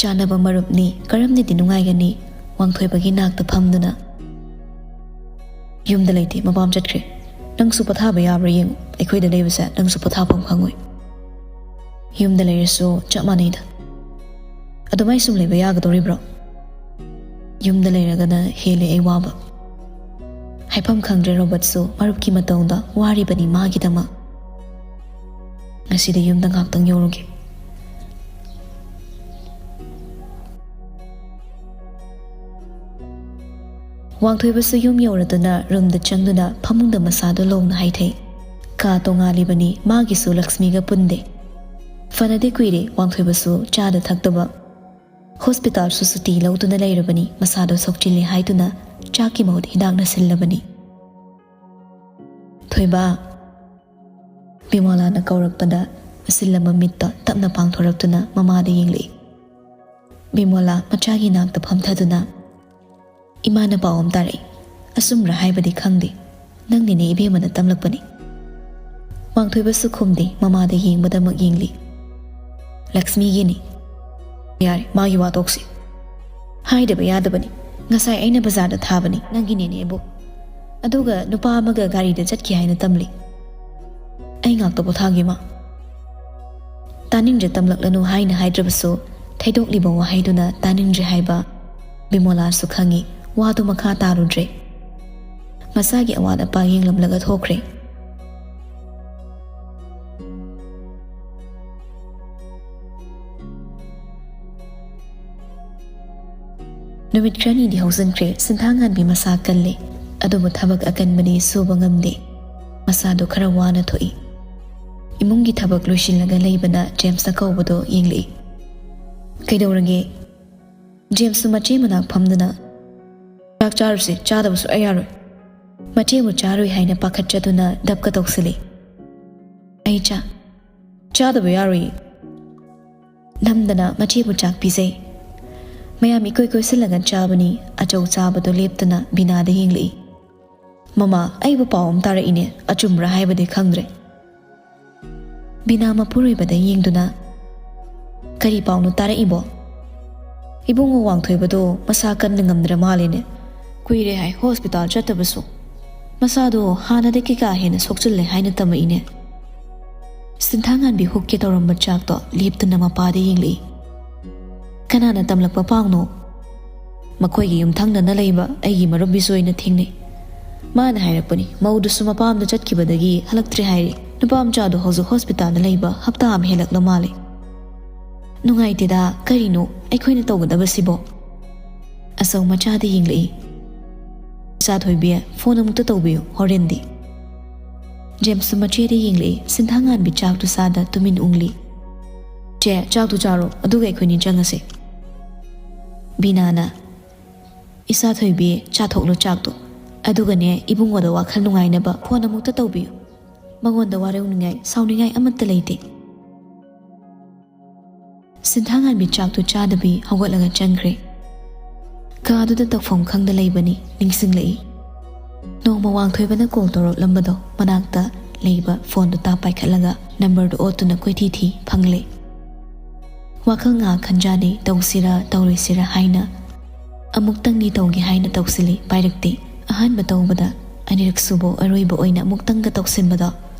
ꯆꯥꯟꯅꯕ ꯃꯔꯨꯞꯅꯤ, ꯀꯔꯝꯅꯗꯤ ꯅꯨꯡꯉꯥꯏꯒꯅꯤ? ꯋꯥꯡꯊꯣꯏꯕꯒꯤ ꯅꯥꯛꯇ ꯐꯝꯗꯨꯅ, "ꯌꯨꯝꯗ ꯂꯩꯇꯦ, ꯃꯄꯥꯝ ꯆꯠꯈ꯭ꯔꯦ꯫ ꯅꯪꯁꯨ ꯄꯣꯊꯥꯕ ꯌꯥꯕ꯭ꯔꯥ ꯌꯦꯡꯉꯨ, ꯑꯩꯈꯣꯏꯗ ꯂꯩꯕꯁꯦ ꯅꯪꯁꯨ ꯄꯣꯊꯥꯐꯝ ꯈꯪꯉꯣꯏ"꯫ "ꯌꯨꯝꯗ ꯂꯩꯔꯁꯨ ꯆꯞ ꯃꯥꯟꯅꯩꯗ꯫ ꯑꯗꯨꯃꯥꯏ ꯁꯨꯝ ꯂꯩꯕ ꯌꯥꯒꯗꯧꯔꯤꯕ꯭ꯔꯣ? ꯌꯨꯝꯗ ꯂꯩꯔꯒꯅ ꯍꯦꯜꯂꯦ ꯑꯩ ꯋꯥꯕ"꯫ ꯍꯥꯏꯐꯝ ꯈꯪꯗ꯭ꯔꯦ ꯔꯣꯕꯔꯠꯁꯨ ꯃꯔꯨꯞꯀꯤ ꯃꯇꯧꯗ ꯋꯥꯔꯤꯕꯅꯤ ꯃꯥꯒꯤꯗꯃꯛ꯫ "ꯉꯁꯤꯗꯤ ꯌꯨꯝꯗ ꯉꯥꯛꯇꯪ ꯌꯧꯔꯨꯒꯦ"꯫ ꯋꯥꯡꯊꯣꯏꯕꯁꯨ ꯌꯨꯝ ꯌꯧꯔꯗꯨꯅ ꯔꯨꯝꯗ ꯆꯪꯗꯨꯅ ꯐꯃꯨꯡꯗ ꯃꯁꯥꯗꯨ ꯂꯣꯡꯅ ꯍꯥꯏꯊꯩ꯫ ꯀꯥ ꯇꯣꯉꯥꯜꯂꯤꯕꯅꯤ, ꯃꯥꯒꯤꯁꯨ ꯂꯛꯁꯃꯤꯒ ꯄꯨꯟꯗꯦ꯫ ꯐꯅꯗꯤ ꯀꯨꯏꯔꯦ ꯋꯥꯡꯊꯣꯏꯕꯁꯨ ꯆꯥꯗ ꯊꯛꯇꯕ꯫ ꯍꯣꯁꯄꯤꯇꯥꯜꯁꯨ ꯁꯨꯇꯤ ꯂꯧꯗꯨꯅ ꯂꯩꯔꯕꯅꯤ꯫ ꯃꯁꯥꯗꯣ ꯁꯣꯛꯆꯤꯜꯂꯦ ꯍꯥꯏꯗꯨꯅ ꯆꯥꯛꯀꯤ ꯃꯍꯨꯠ ꯍꯤꯗꯥꯛꯅ ꯁꯤꯜꯂꯕꯅꯤ꯫ "ꯊꯣꯏꯕ!" ꯕꯤꯃꯣꯂꯥꯅ ꯀꯧꯔꯛꯄꯗ ꯑꯁꯤꯜꯂ ꯃꯃꯤꯠꯇ ꯇꯞꯅ ꯄꯥꯡꯊꯣꯔꯛꯇꯨꯅ ꯃꯃꯥꯗ ꯌꯦꯡꯂꯛꯏ꯫ ꯕꯤꯃꯣꯂꯥ ꯃꯆꯥꯒꯤ ꯅꯥꯛꯇ ꯐꯝꯊꯗꯨꯅ, "ꯏꯃꯥꯅ ꯄꯥꯎ ꯑꯃ ꯇꯥꯔꯛꯏ꯫ ꯑꯆꯨꯝꯕ꯭ꯔꯥ ꯍꯥꯏꯕꯗꯤ ꯈꯪꯗꯦ꯫ ꯅꯪꯅꯤꯅꯦ ꯏꯕꯦꯝꯃꯅ ꯇꯝꯂꯛꯄꯅꯤ꯫" ꯋꯥꯡꯊꯣꯏꯕꯁꯨ ꯈꯨꯝꯗꯦ, ꯃꯃꯥꯗ ꯌꯦꯡꯕꯗꯃꯛ ꯌꯦꯡꯂꯤ꯫ "ꯂꯛꯁꯃꯤꯒꯤꯅꯤ꯫" "ꯌꯥꯔꯦ, ꯃꯥꯒꯤ ꯋꯥ ꯇꯣꯛꯁꯤ꯫ ꯍꯥꯏꯗꯕ ꯌꯥꯗꯕꯅꯤ꯫ ꯉꯁꯥꯏ ꯑꯩꯅ ꯕꯖꯥꯔꯗ ꯊꯥꯕꯅꯤ ꯅꯪꯒꯤꯅꯦꯅꯦꯕꯨ꯫ ꯑꯗꯨꯒ ꯅꯨꯄꯥ ꯑꯃꯒ ꯒꯥꯔꯤꯗ ꯆꯠꯈꯤ ꯍꯥꯏꯅ ꯇꯝꯂꯤ꯫ ꯑꯩ ꯉꯥꯛꯇ ꯄꯣꯊꯥꯒꯦ ꯃꯥ꯫" ꯇꯥꯅꯤꯡꯗ꯭ꯔꯦ ꯇꯝꯂꯛꯂꯅꯨ ꯍꯥꯏꯅ ꯍꯥꯏꯗ꯭ꯔꯕꯁꯨ ꯊꯩꯗꯣꯛꯂꯤꯕ ꯋꯥꯍꯩꯗꯨꯅ ꯇꯥꯅꯤꯡꯗ꯭ꯔꯦ ꯍꯥꯏꯕ ꯕꯤꯃꯣꯂꯥꯁꯨ ꯈꯪꯏ꯫ ꯋꯥꯗꯨ ꯃꯈꯥ ꯇꯥꯔꯨꯗ꯭ꯔꯦ꯫ ꯃꯁꯥꯒꯤ ꯑꯋꯥꯠ ꯑꯄꯥ ꯌꯦꯡꯂꯝꯂꯒ ꯊꯣꯛꯈ꯭ꯔꯦ꯫ ꯅꯨꯃꯤꯠ ꯈꯔꯅꯤꯗꯤ ꯍꯧꯖꯤꯟꯈ꯭ꯔꯦ꯫ ꯁꯤꯟꯊꯥꯉꯥꯟꯕꯤ ꯃꯁꯥ ꯀꯜꯂꯤ, ꯑꯗꯨꯕꯨ ꯊꯕꯛ ꯑꯀꯟꯕꯗꯤ ꯁꯨꯕ ꯉꯝꯗꯦ꯫ ꯃꯁꯥꯗꯨ ꯈꯔ ꯋꯥꯅ ꯊꯣꯛꯏ꯫ ꯏꯃꯨꯡꯒꯤ ꯊꯕꯛ ꯂꯣꯏꯁꯤꯜꯂꯒ ꯂꯩꯕꯅ ꯖꯦꯝꯁꯅ ꯀꯧꯕꯗꯨ ꯌꯦꯡꯂꯛꯏ꯫ "ꯀꯩꯗꯧꯔꯒꯦ?" ꯖꯦꯝꯁꯁꯨ ꯃꯆꯦ ꯃꯅꯥꯛ ꯐꯝꯗꯨꯅ, "ꯆꯥꯛ ꯆꯥꯔꯨꯁꯦ, ꯆꯥꯗꯕ ꯁꯨꯛꯌꯥ ꯌꯥꯔꯣꯏ꯫" ꯃꯆꯦꯕꯨ ꯆꯥꯔꯣꯏ ꯍꯥꯏꯅ ꯄꯥꯈꯠꯆꯗꯨꯅ ꯗꯞꯀ ꯇꯧꯁꯤꯜꯂꯤ꯫ "ꯑꯩ ꯆꯥ-, ꯆꯥꯗꯕ ꯌꯥꯔꯣꯏꯌꯦ꯫" ꯅꯝꯗꯅ ꯃꯆꯦꯕꯨ ꯆꯥꯛ ꯄꯤꯖꯩ꯫ ꯃꯌꯥꯝ ꯏꯀꯣꯏ ꯀꯣꯏꯁꯤꯜꯂꯒ ꯆꯥꯕꯅꯤ꯫ ꯑꯆꯧ ꯆꯥꯕꯗꯨ ꯂꯦꯞꯇꯅ ꯕꯤꯅꯥꯗ ꯌꯦꯡꯂꯛꯏ꯫ "ꯃꯃꯥ, ꯑꯩꯕꯨ ꯄꯥꯎ ꯑꯃ ꯇꯥꯔꯛꯏꯅꯦ, ꯑꯆꯨꯝꯕ꯭ꯔꯥ ꯍꯥꯏꯕꯗꯤ ꯈꯪꯗ꯭ꯔꯦ꯫" ꯕꯤꯅꯥ ꯃꯄꯨꯔꯣꯏꯕꯗ ꯌꯦꯡꯗꯨꯅ, "ꯀꯔꯤ ꯄꯥꯎꯅꯣ ꯇꯥꯔꯛꯏꯕꯣ?" "ꯏꯕꯨꯡꯉꯣ ꯋꯥꯡꯊꯣꯏꯕꯗꯣ ꯃꯁꯥ ꯀꯟꯅ ꯉꯝꯗ꯭ꯔ ꯃꯥꯜꯂꯦꯅꯦ꯫ ꯀꯨꯏꯔꯦ ꯍꯥꯏ ꯍꯣꯁꯄꯤꯇꯥꯜ ꯆꯠꯇꯕꯁꯨ꯫ ꯃꯁꯥꯗꯣ ꯍꯥꯟꯅꯗꯒꯤ ꯀꯥ ꯍꯦꯟꯅ ꯁꯣꯛꯆꯤꯜꯂꯦ ꯍꯥꯏꯅ ꯇꯝꯃꯛꯏꯅꯦ꯫" ꯁꯤꯟꯊꯥꯉꯥꯟꯕꯤ ꯍꯨꯛꯀꯦ ꯇꯧꯔꯝꯕ ꯆꯥꯛꯇꯣ ꯂꯦꯞꯇꯅ ꯃꯄꯥꯗ ꯌꯦꯡꯂꯛꯏ꯫ "ꯀꯅꯥꯅ ꯇꯝꯂꯛꯄ ꯄꯥꯎꯅꯣ?" "ꯃꯈꯣꯏꯒꯤ ꯌꯨꯝꯊꯪꯅꯅ ꯂꯩꯕ ꯑꯩꯒꯤ ꯃꯔꯨꯞ ꯕꯤꯖꯣꯏꯅ ꯊꯦꯡꯅꯩ꯫ ꯃꯥꯅ ꯍꯥꯏꯔꯛꯄꯅꯤ, ꯃꯧꯗꯨꯁꯨ ꯃꯄꯥꯝꯗ ꯆꯠꯈꯤꯕꯗꯒꯤ ꯍꯜꯂꯛꯇ꯭ꯔꯦ ꯍꯥꯏꯔꯤ꯫ ꯅꯨꯄꯥ ꯃꯆꯥꯗꯣ ꯍꯧꯖꯤꯛ ꯍꯣꯁꯄꯤꯇꯥꯜꯗ ꯂꯩꯕ ꯍꯞꯇꯥ ꯑꯃ ꯍꯦꯜꯂꯛꯂ ꯃꯥꯜꯂꯦ꯫ ꯅꯨꯡꯉꯥꯏꯇꯦꯗ, ꯀꯔꯤꯅꯣ ꯑꯩꯈꯣꯏꯅ ꯇꯧꯒꯗꯕꯁꯤꯕꯣ?" ꯑꯆꯧ ꯃꯆꯥꯗ ꯌꯦꯡꯂꯛꯏ꯫ "ꯏꯆꯥ ꯊꯣꯏꯕꯤ, ꯐꯣꯟ ꯑꯃꯨꯛꯇ ꯇꯧꯕꯤꯌꯨ, ꯍꯣꯔꯦꯟꯗꯤ꯫" ꯖꯦꯝꯁꯁꯨ ꯃꯆꯦꯗ ꯌꯦꯡꯂꯛꯏ꯫ ꯁꯤꯟꯊꯥꯉꯥꯟꯕꯤ ꯆꯥꯛꯇꯨ ꯆꯥꯗ ꯇꯨꯃꯤꯟ ꯎꯪꯂꯤ꯫ "ꯆꯦ, ꯆꯥꯛꯇꯨ ꯆꯥꯔꯣ, ꯑꯗꯨꯒ ꯑꯩꯈꯣꯏꯅꯤ ꯆꯪꯉꯁꯦ꯫" ꯕꯤꯅꯥꯅ, "ꯏꯆꯥ ꯊꯣꯏꯕꯤ, ꯆꯥꯊꯣꯛꯂꯣ ꯆꯥꯛꯇꯣ꯫ ꯑꯗꯨꯒꯅꯦ, ꯏꯕꯨꯡꯉꯣꯗ ꯋꯥꯈꯜ ꯅꯨꯡꯉꯥꯏꯅꯕ ꯐꯣꯟ ꯑꯃꯨꯛꯇ ꯇꯧꯕꯤꯌꯨ꯫ ꯃꯉꯣꯟꯗ ꯋꯥꯔꯧꯅꯤꯡꯉꯥꯏ, ꯁꯥꯎꯅꯤꯡꯉꯥꯏ ꯑꯃꯠꯇ ꯂꯩꯇꯦ꯫" ꯁꯤꯟꯊꯥꯉꯥꯟꯕꯤ ꯆꯥꯛꯇꯨ ꯆꯥꯗꯕꯤ ꯍꯧꯒꯠꯂꯒ ꯆꯪꯈ꯭ꯔꯦ꯫ ꯀꯥꯗꯨꯗ ꯇꯧꯐꯝ ꯈꯪꯗ ꯂꯩꯕꯅꯤ ꯅꯤꯡꯁꯤꯡꯂꯛꯏ꯫ ꯅꯣꯡꯃ ꯋꯥꯡꯊꯣꯏꯕꯅ ꯀꯣꯜ ꯇꯧꯔꯛꯂꯝꯕꯗꯣ ꯃꯅꯥꯛꯇ ꯂꯩꯕ ꯐꯣꯟꯗꯨ ꯇꯥ ꯄꯥꯏꯈꯠꯂꯒ ꯅꯝꯕꯔꯗꯨ ꯑꯣꯠꯇꯨꯅ ꯀꯣꯏꯊꯤ ꯊꯤ ꯐꯪꯂꯦ꯫ ꯋꯥꯈꯜ ꯉꯥꯏꯍꯥꯛ ꯈꯟꯖꯥꯅꯩ, ꯇꯧꯁꯤꯔꯥ ꯇꯧꯔꯣꯏꯁꯤꯔꯥ ꯍꯥꯏꯅ꯫ ꯑꯃꯨꯛꯇꯪꯗꯤ ꯇꯧꯒꯦ ꯍꯥꯏꯅ ꯇꯧꯁꯤꯜꯂꯤ, ꯄꯥꯏꯔꯛꯇꯦ꯫ ꯑꯍꯥꯟꯕ ꯇꯧꯕꯗ ꯑꯅꯤꯔꯛ ꯁꯨꯕ ꯑꯔꯣꯏꯕ ꯑꯣꯏꯅ ꯑꯃꯨꯛꯇꯪꯒ ꯇꯧꯁꯤꯟꯕꯗꯣ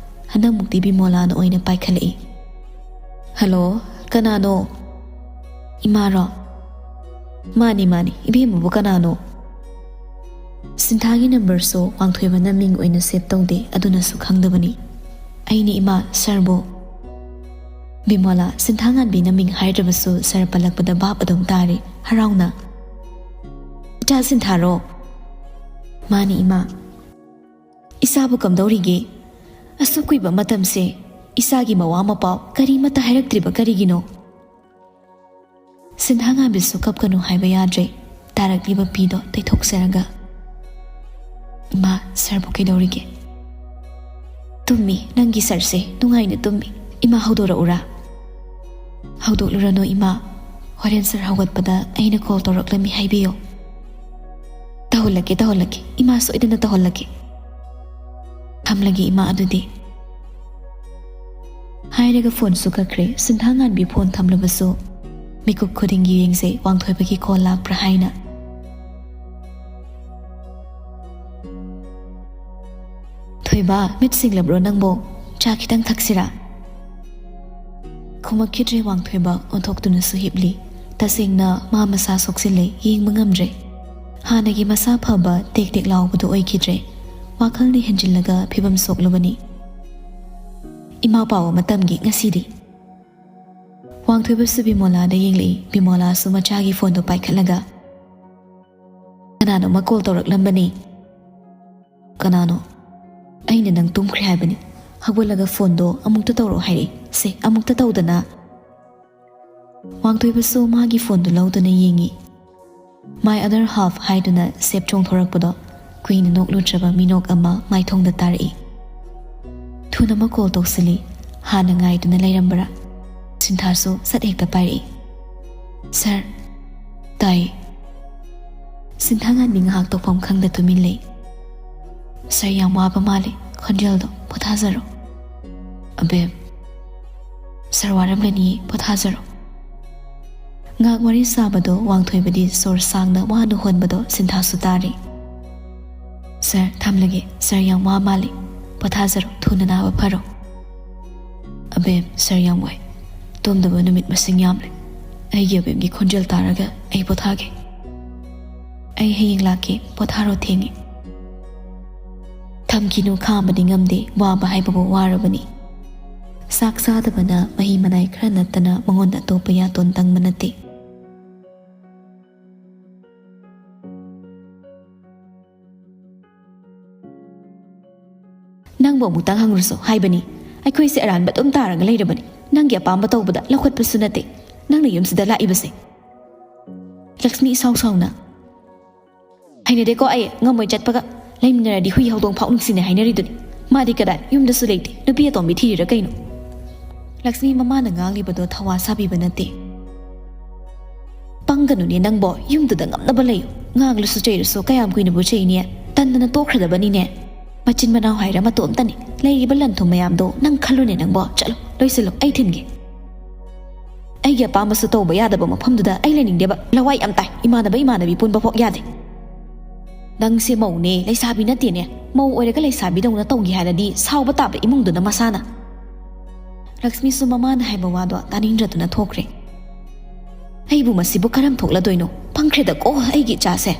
ꯍꯟꯗꯛꯃꯨꯛꯇꯤ ꯕꯤꯃꯣꯂꯥꯅ ꯑꯣꯏꯅ ꯄꯥꯏꯈꯠꯂꯛꯏ꯫ "ꯍꯜꯂꯣ, ꯀꯅꯥꯅꯣ? ꯏꯃꯥꯔꯣ?" "ꯃꯥꯅꯤ, ꯃꯥꯅꯤ, ꯏꯕꯦꯝꯃꯕꯨ ꯀꯅꯥꯅꯣ?" ꯁꯤꯟꯊꯥꯒꯤ ꯅꯝꯕꯔꯁꯨ ꯋꯥꯡꯊꯣꯏꯕꯅ ꯃꯤꯡ ꯑꯣꯏꯅ ꯁꯦꯚ ꯇꯧꯗꯦ, ꯑꯗꯨꯅꯁꯨ ꯈꯪꯗꯕꯅꯤ꯫ "ꯑꯩꯅꯤ ꯏꯃꯥ, ꯁꯥꯔꯕꯨ?" ꯕꯤꯃꯣꯂꯥ, ꯁꯤꯟꯊꯥꯉꯥꯟꯕꯤꯅ ꯃꯤꯡ ꯍꯥꯏꯗ꯭ꯔꯕꯁꯨ ꯁꯥꯔ ꯄꯜꯂꯛꯄꯗ ꯚꯥꯞ ꯑꯗꯨꯝ ꯇꯥꯔꯦ, ꯍꯔꯥꯎꯅ꯫ "ꯏꯆꯥ ꯁꯤꯟꯊꯥꯔꯣ?" "ꯃꯥꯅꯤ ꯏꯃꯥ꯫" "ꯏꯆꯥꯕꯨ ꯀꯝꯗꯧꯔꯤꯒꯦ? ꯑꯁꯨꯛ ꯀꯨꯏꯕ ꯃꯇꯝꯁꯦ ꯏꯆꯥꯒꯤ ꯃꯋꯥ ꯃꯄꯥꯎ ꯀꯔꯤꯃꯠꯇ ꯍꯥꯏꯔꯛꯇ꯭ꯔꯤꯕ ꯀꯔꯤꯒꯤꯅꯣ?" ꯁꯤꯟꯊꯥꯉꯥꯟꯕꯤꯁꯨ ꯀꯞꯀꯅꯨ ꯍꯥꯏꯕ ꯌꯥꯗ꯭ꯔꯦ꯫ ꯇꯥꯔꯛꯂꯤꯕ ꯄꯤꯗꯣ ꯇꯩꯊꯣꯛꯆꯔꯒ, "ꯏꯃꯥ, ꯁꯥꯔꯕꯨ ꯀꯩꯗꯧꯔꯤꯒꯦ?" "ꯇꯨꯝꯃꯤ, ꯅꯪꯒꯤ ꯁꯥꯔꯁꯦ ꯅꯨꯡꯉꯥꯏꯅ ꯇꯨꯝꯃꯤ꯫ ꯏꯃꯥ, ꯍꯧꯗꯣꯔꯛꯎꯔꯥ?" "ꯍꯧꯗꯣꯛꯂꯨꯔꯅꯨ ꯏꯃꯥ, ꯍꯣꯔꯦꯟ ꯁꯥꯔ ꯍꯧꯒꯠꯄꯗ ꯑꯩꯅ ꯀꯣꯜ ꯇꯧꯔꯛꯂꯝꯃꯤ ꯍꯥꯏꯕꯤꯌꯣ꯫" "ꯇꯧꯍꯜꯂꯛꯀꯦ, ꯇꯧꯍꯜꯂꯛꯀꯦ ꯏꯃꯥ, ꯁꯣꯏꯗꯅ ꯇꯧꯍꯜꯂꯛꯀꯦ꯫" "ꯊꯝꯂꯒꯦ ꯏꯃꯥ ꯑꯗꯨꯗꯤ꯫" ꯍꯥꯏꯔꯒ ꯐꯣꯟꯁꯨ ꯀꯛꯈ꯭ꯔꯦ꯫ ꯁꯤꯟꯊꯥꯉꯥꯟꯕꯤ ꯐꯣꯟ ꯊꯝꯂꯕꯁꯨ ꯃꯤꯀꯨꯞ ꯈꯨꯗꯤꯡꯒꯤ ꯌꯦꯡꯖꯩ ꯋꯥꯡꯊꯣꯏꯕꯒꯤ ꯀꯣꯜ ꯂꯥꯛꯄ꯭ꯔꯥ ꯍꯥꯏꯅ꯫ "ꯊꯣꯏꯕ, ꯃꯤꯠ ꯁꯤꯡꯂꯕ꯭ꯔꯣ ꯅꯪꯕꯣ? ꯆꯥ ꯈꯤꯇꯪ ꯊꯛꯁꯤꯔꯥ?" ꯈꯨꯝꯃꯛꯈꯤꯗ꯭ꯔꯦ ꯋꯥꯡꯊꯣꯏꯕ, ꯑꯣꯟꯊꯣꯛꯇꯨꯅꯁꯨ ꯍꯤꯞꯂꯤ꯫ ꯇꯁꯦꯡꯅ ꯃꯥ ꯃꯁꯥ ꯁꯣꯛꯆꯤꯜꯂꯦ, ꯌꯦꯡꯕ ꯉꯝꯗ꯭ꯔꯦ꯫ ꯍꯥꯟꯅꯒꯤ ꯃꯁꯥ ꯐꯕ ꯇꯦꯛ ꯇꯦꯛ ꯂꯥꯎꯕꯗꯨ ꯑꯣꯏꯈꯤꯗ꯭ꯔꯦ꯫ ꯋꯥꯈꯜꯅ ꯍꯦꯟꯖꯤꯜꯂꯒ ꯐꯤꯕꯝ ꯁꯣꯛꯂꯕꯅꯤ꯫ "ꯏꯃꯥ ꯄꯥꯎ ꯑꯃ ꯇꯝꯒꯦ ꯉꯁꯤꯗꯤ꯫" ꯋꯥꯡꯊꯣꯏꯕꯁꯨ ꯕꯤꯃꯣꯂꯥꯗ ꯌꯦꯡꯂꯛꯏ꯫ ꯕꯤꯃꯣꯂꯥꯁꯨ ꯃꯆꯥꯒꯤ ꯐꯣꯟꯗꯣ ꯄꯥꯏꯈꯠꯂꯒ, "ꯀꯅꯥꯅꯣꯃ ꯀꯣꯜ ꯇꯧꯔꯛꯂꯝꯕꯅꯤ꯫" "ꯀꯅꯥꯅꯣ?" "ꯑꯩꯅ ꯅꯪ ꯇꯨꯝꯈ꯭ꯔꯦ ꯍꯥꯏꯕꯅꯤ꯫ ꯍꯧꯒꯠꯂꯒ ꯐꯣꯟꯗꯣ ꯑꯃꯨꯛꯇ ꯇꯧꯔꯛꯑꯣ ꯍꯥꯏꯔꯛꯏ꯫ ꯁꯦ, ꯑꯃꯨꯛꯇ ꯇꯧꯗꯅ꯫" ꯋꯥꯡꯊꯣꯏꯕꯁꯨ ꯃꯥꯒꯤ ꯐꯣꯟꯗꯨ ꯂꯧꯗꯨꯅ ꯌꯦꯡꯉꯤ꯫ "My other half" ꯍꯥꯏꯗꯨꯅ ꯁꯦꯞ ꯆꯣꯡꯊꯣꯔꯛꯄꯗꯣ ꯀꯨꯏꯅ ꯅꯣꯛꯂꯨꯗ꯭ꯔꯕ ꯃꯤꯅꯣꯛ ꯑꯃ ꯃꯥꯏꯊꯣꯡꯗ ꯇꯥꯔꯛꯏ꯫ "ꯊꯨꯅ ꯑꯃ ꯀꯣꯜ ꯇꯧꯁꯤꯜꯂꯤ, ꯍꯥꯟꯅ ꯉꯥꯏꯗꯨꯅ ꯂꯩꯔꯝꯕ꯭ꯔꯥ?" ꯁꯤꯟꯊꯥꯁꯨ ꯁꯠ ꯍꯦꯛꯇ ꯄꯥꯏꯔꯛꯏ꯫ "ꯁꯥꯔ"꯫ "ꯇꯥꯏ"꯫ ꯁꯤꯟꯊꯥ ꯉꯥꯟꯕꯤ ꯉꯥꯏꯍꯥꯛ ꯇꯧꯐꯝ ꯈꯪꯗ ꯇꯨꯃꯤꯟ ꯂꯩ꯫ "ꯁꯥꯔ, ꯌꯥꯝ ꯋꯥꯕ ꯃꯥꯜꯂꯤ, ꯈꯣꯟꯖꯦꯜꯗꯣ ꯄꯣꯊꯥꯖꯔꯣ"꯫ "ꯑꯕꯦꯝ"꯫ "ꯁꯥꯔ ꯋꯥꯔꯝꯒꯅꯤ, ꯄꯣꯊꯥꯖꯔꯣ"꯫ ꯉꯥꯏꯍꯥꯛ ꯋꯥꯔꯤ ꯁꯥꯕꯗꯣ ꯋꯥꯡꯊꯣꯏꯕꯗꯤ ꯁꯣꯔ ꯁꯥꯡꯅ ꯋꯥꯅ ꯍꯣꯟꯕꯗꯣ ꯁꯤꯟꯊꯥꯁꯨ ꯇꯥꯔꯤ꯫ "ꯁꯥꯔ, ꯊꯝꯂꯒꯦ꯫ ꯁꯥꯔ ꯌꯥꯝ ꯋꯥ ꯃꯥꯜꯂꯤ꯫ ꯄꯣꯊꯥꯖꯔꯣ, ꯊꯨꯅ ꯅꯥꯕ ꯐꯔꯣ"꯫ "ꯑꯕꯦꯝ, ꯁꯥꯔ ꯌꯥꯝ ꯋꯥꯏ꯫ ꯇꯨꯝꯗꯕ ꯅꯨꯃꯤꯠ ꯃꯁꯤꯡ ꯌꯥꯝꯂꯦ꯫ ꯑꯩꯒꯤ ꯑꯕꯦꯝꯒꯤ ꯈꯣꯟꯖꯦꯜ ꯇꯥꯔꯒ ꯑꯩ ꯄꯣꯊꯥꯒꯦ꯫ ꯑꯩ ꯍꯌꯦꯡ ꯂꯥꯛꯀꯦ, ꯄꯣꯊꯥꯔꯣ, ꯊꯦꯡꯉꯦ"꯫ ꯊꯝꯈꯤꯅꯨ, ꯈꯥꯝꯕꯗꯤ ꯉꯝꯗꯦ, ꯋꯥꯕ ꯍꯥꯏꯕꯕꯨ ꯋꯥꯔꯕꯅꯤ꯫ ꯆꯥꯛ ꯆꯥꯗꯕꯅ ꯃꯍꯤ ꯃꯅꯥꯏ ꯈꯔ ꯅꯠꯇꯅ ꯃꯉꯣꯟꯗ ꯑꯇꯣꯞꯄ ꯌꯥꯇꯣꯟ ꯇꯪꯕ ꯅꯠꯇꯦ꯫ "ꯅꯪꯕꯨ ꯑꯃꯨꯛꯇꯪ ꯍꯪꯂꯨꯁꯨ ꯍꯥꯏꯕꯅꯤ꯫ ꯑꯩꯈꯣꯏꯁꯦ ꯑꯔꯥꯟꯕ ꯑꯗꯨꯝ ꯇꯥꯔꯒ ꯂꯩꯔꯕꯅꯤ꯫ ꯅꯪꯒꯤ ꯑꯄꯥꯝꯕ ꯇꯧꯕꯗ ꯂꯧꯈꯠꯄꯁꯨ ꯅꯠꯇꯦ꯫ ꯅꯪꯅ ꯌꯨꯝꯁꯤꯗ ꯂꯥꯛꯏꯕꯁꯦ"꯫ ꯂꯛꯁꯃꯤ ꯏꯁꯥꯎ ꯁꯥꯎꯅ꯫ "ꯍꯩꯅꯗꯦꯀꯣ ꯑꯩ, ꯉꯝꯃꯣꯏ ꯆꯠꯄꯒ꯫ ꯂꯩꯃꯤꯟꯅꯔꯗꯤ ꯍꯨꯏ ꯍꯧꯗꯣꯡ ꯐꯥꯎ ꯅꯨꯡꯁꯤꯅꯩ ꯍꯥꯏꯅꯔꯤꯗꯨꯅꯤ꯫ ꯃꯥꯗꯤ ꯀꯗꯥꯏ, ꯌꯨꯝꯗꯁꯨ ꯂꯩꯇꯦ, ꯅꯨꯄꯤ ꯑꯇꯣꯝꯕꯤ ꯊꯤꯔꯤꯔ ꯀꯩꯅꯣ?" ꯂꯛꯁꯃꯤ ꯃꯃꯥꯅ ꯉꯥꯡꯂꯤꯕꯗꯣ ꯊꯧꯋꯥ ꯁꯥꯕꯤꯕ ꯅꯠꯇꯦ꯫ "ꯄꯪꯒꯅꯨꯅꯦ ꯅꯪꯕꯣ, ꯌꯨꯝꯗꯨꯗ ꯉꯝꯅꯕ ꯂꯩꯌꯨ꯫ ꯉꯥꯡꯂꯁꯨ ꯆꯩꯔꯁꯨ ꯀꯌꯥꯝ ꯀꯨꯏꯅꯕꯨ ꯆꯩꯅꯤ? ꯇꯟꯗꯅ ꯇꯣꯛꯈ꯭ꯔꯗꯕꯅꯤꯅꯦ꯫ ꯃꯆꯤꯟ ꯃꯅꯥꯎ ꯍꯥꯏꯔ ꯃꯇꯣꯝꯇꯅꯤ꯫ ꯂꯩꯔꯤꯕ ꯂꯟ ꯊꯨꯝ ꯃꯌꯥꯝꯗꯣ ꯅꯪ ꯈꯜꯂꯨꯅꯦ ꯅꯪꯕꯣ꯫ ꯆꯠꯂꯣ, ꯂꯣꯏꯁꯤꯜꯂꯣ, ꯑꯩ ꯊꯤꯟꯒꯦ꯫ ꯑꯩꯒꯤ ꯑꯄꯥꯝꯕꯁꯨ ꯇꯧꯕ ꯌꯥꯗꯕ ꯃꯐꯝꯗꯨꯗ ꯑꯩ ꯂꯩꯅꯤꯡꯗꯦꯕ꯫ ꯂꯋꯥꯏ ꯌꯥꯝ ꯇꯥꯏ, ꯏꯃꯥꯟꯅꯕ ꯏꯃꯥꯟꯅꯕꯤ ꯄꯨꯟꯕ ꯐꯥꯎ ꯌꯥꯗꯦ꯫ ꯅꯪꯁꯦ ꯃꯧꯅꯦ, ꯂꯩꯁꯥꯕꯤ ꯅꯠꯇꯦꯅꯦ꯫ ꯃꯧ ꯑꯣꯏꯔꯒ ꯂꯩꯁꯥꯕꯤꯗꯧꯅ ꯇꯧꯒꯦ ꯍꯥꯏꯔꯗꯤ ꯁꯥꯎꯕ ꯇꯥꯕ ꯏꯃꯨꯡꯗꯨꯅ ꯃꯁꯥꯅ"꯫ ꯂꯛꯁꯃꯤꯁꯨ ꯃꯃꯥꯅ ꯍꯥꯏꯕ ꯋꯥꯗꯣ ꯇꯥꯅꯤꯡꯗ꯭ꯔꯗꯨꯅ ꯊꯣꯛꯈ꯭ꯔꯦ꯫ "ꯑꯩꯕꯨ ꯃꯁꯤꯕꯨ ꯀꯔꯝ ꯊꯣꯛꯂꯗꯣꯏꯅꯣ? ꯄꯪꯈ꯭ꯔꯦꯗꯀꯣ ꯑꯩꯒꯤ ꯏꯆꯥꯁꯦ"꯫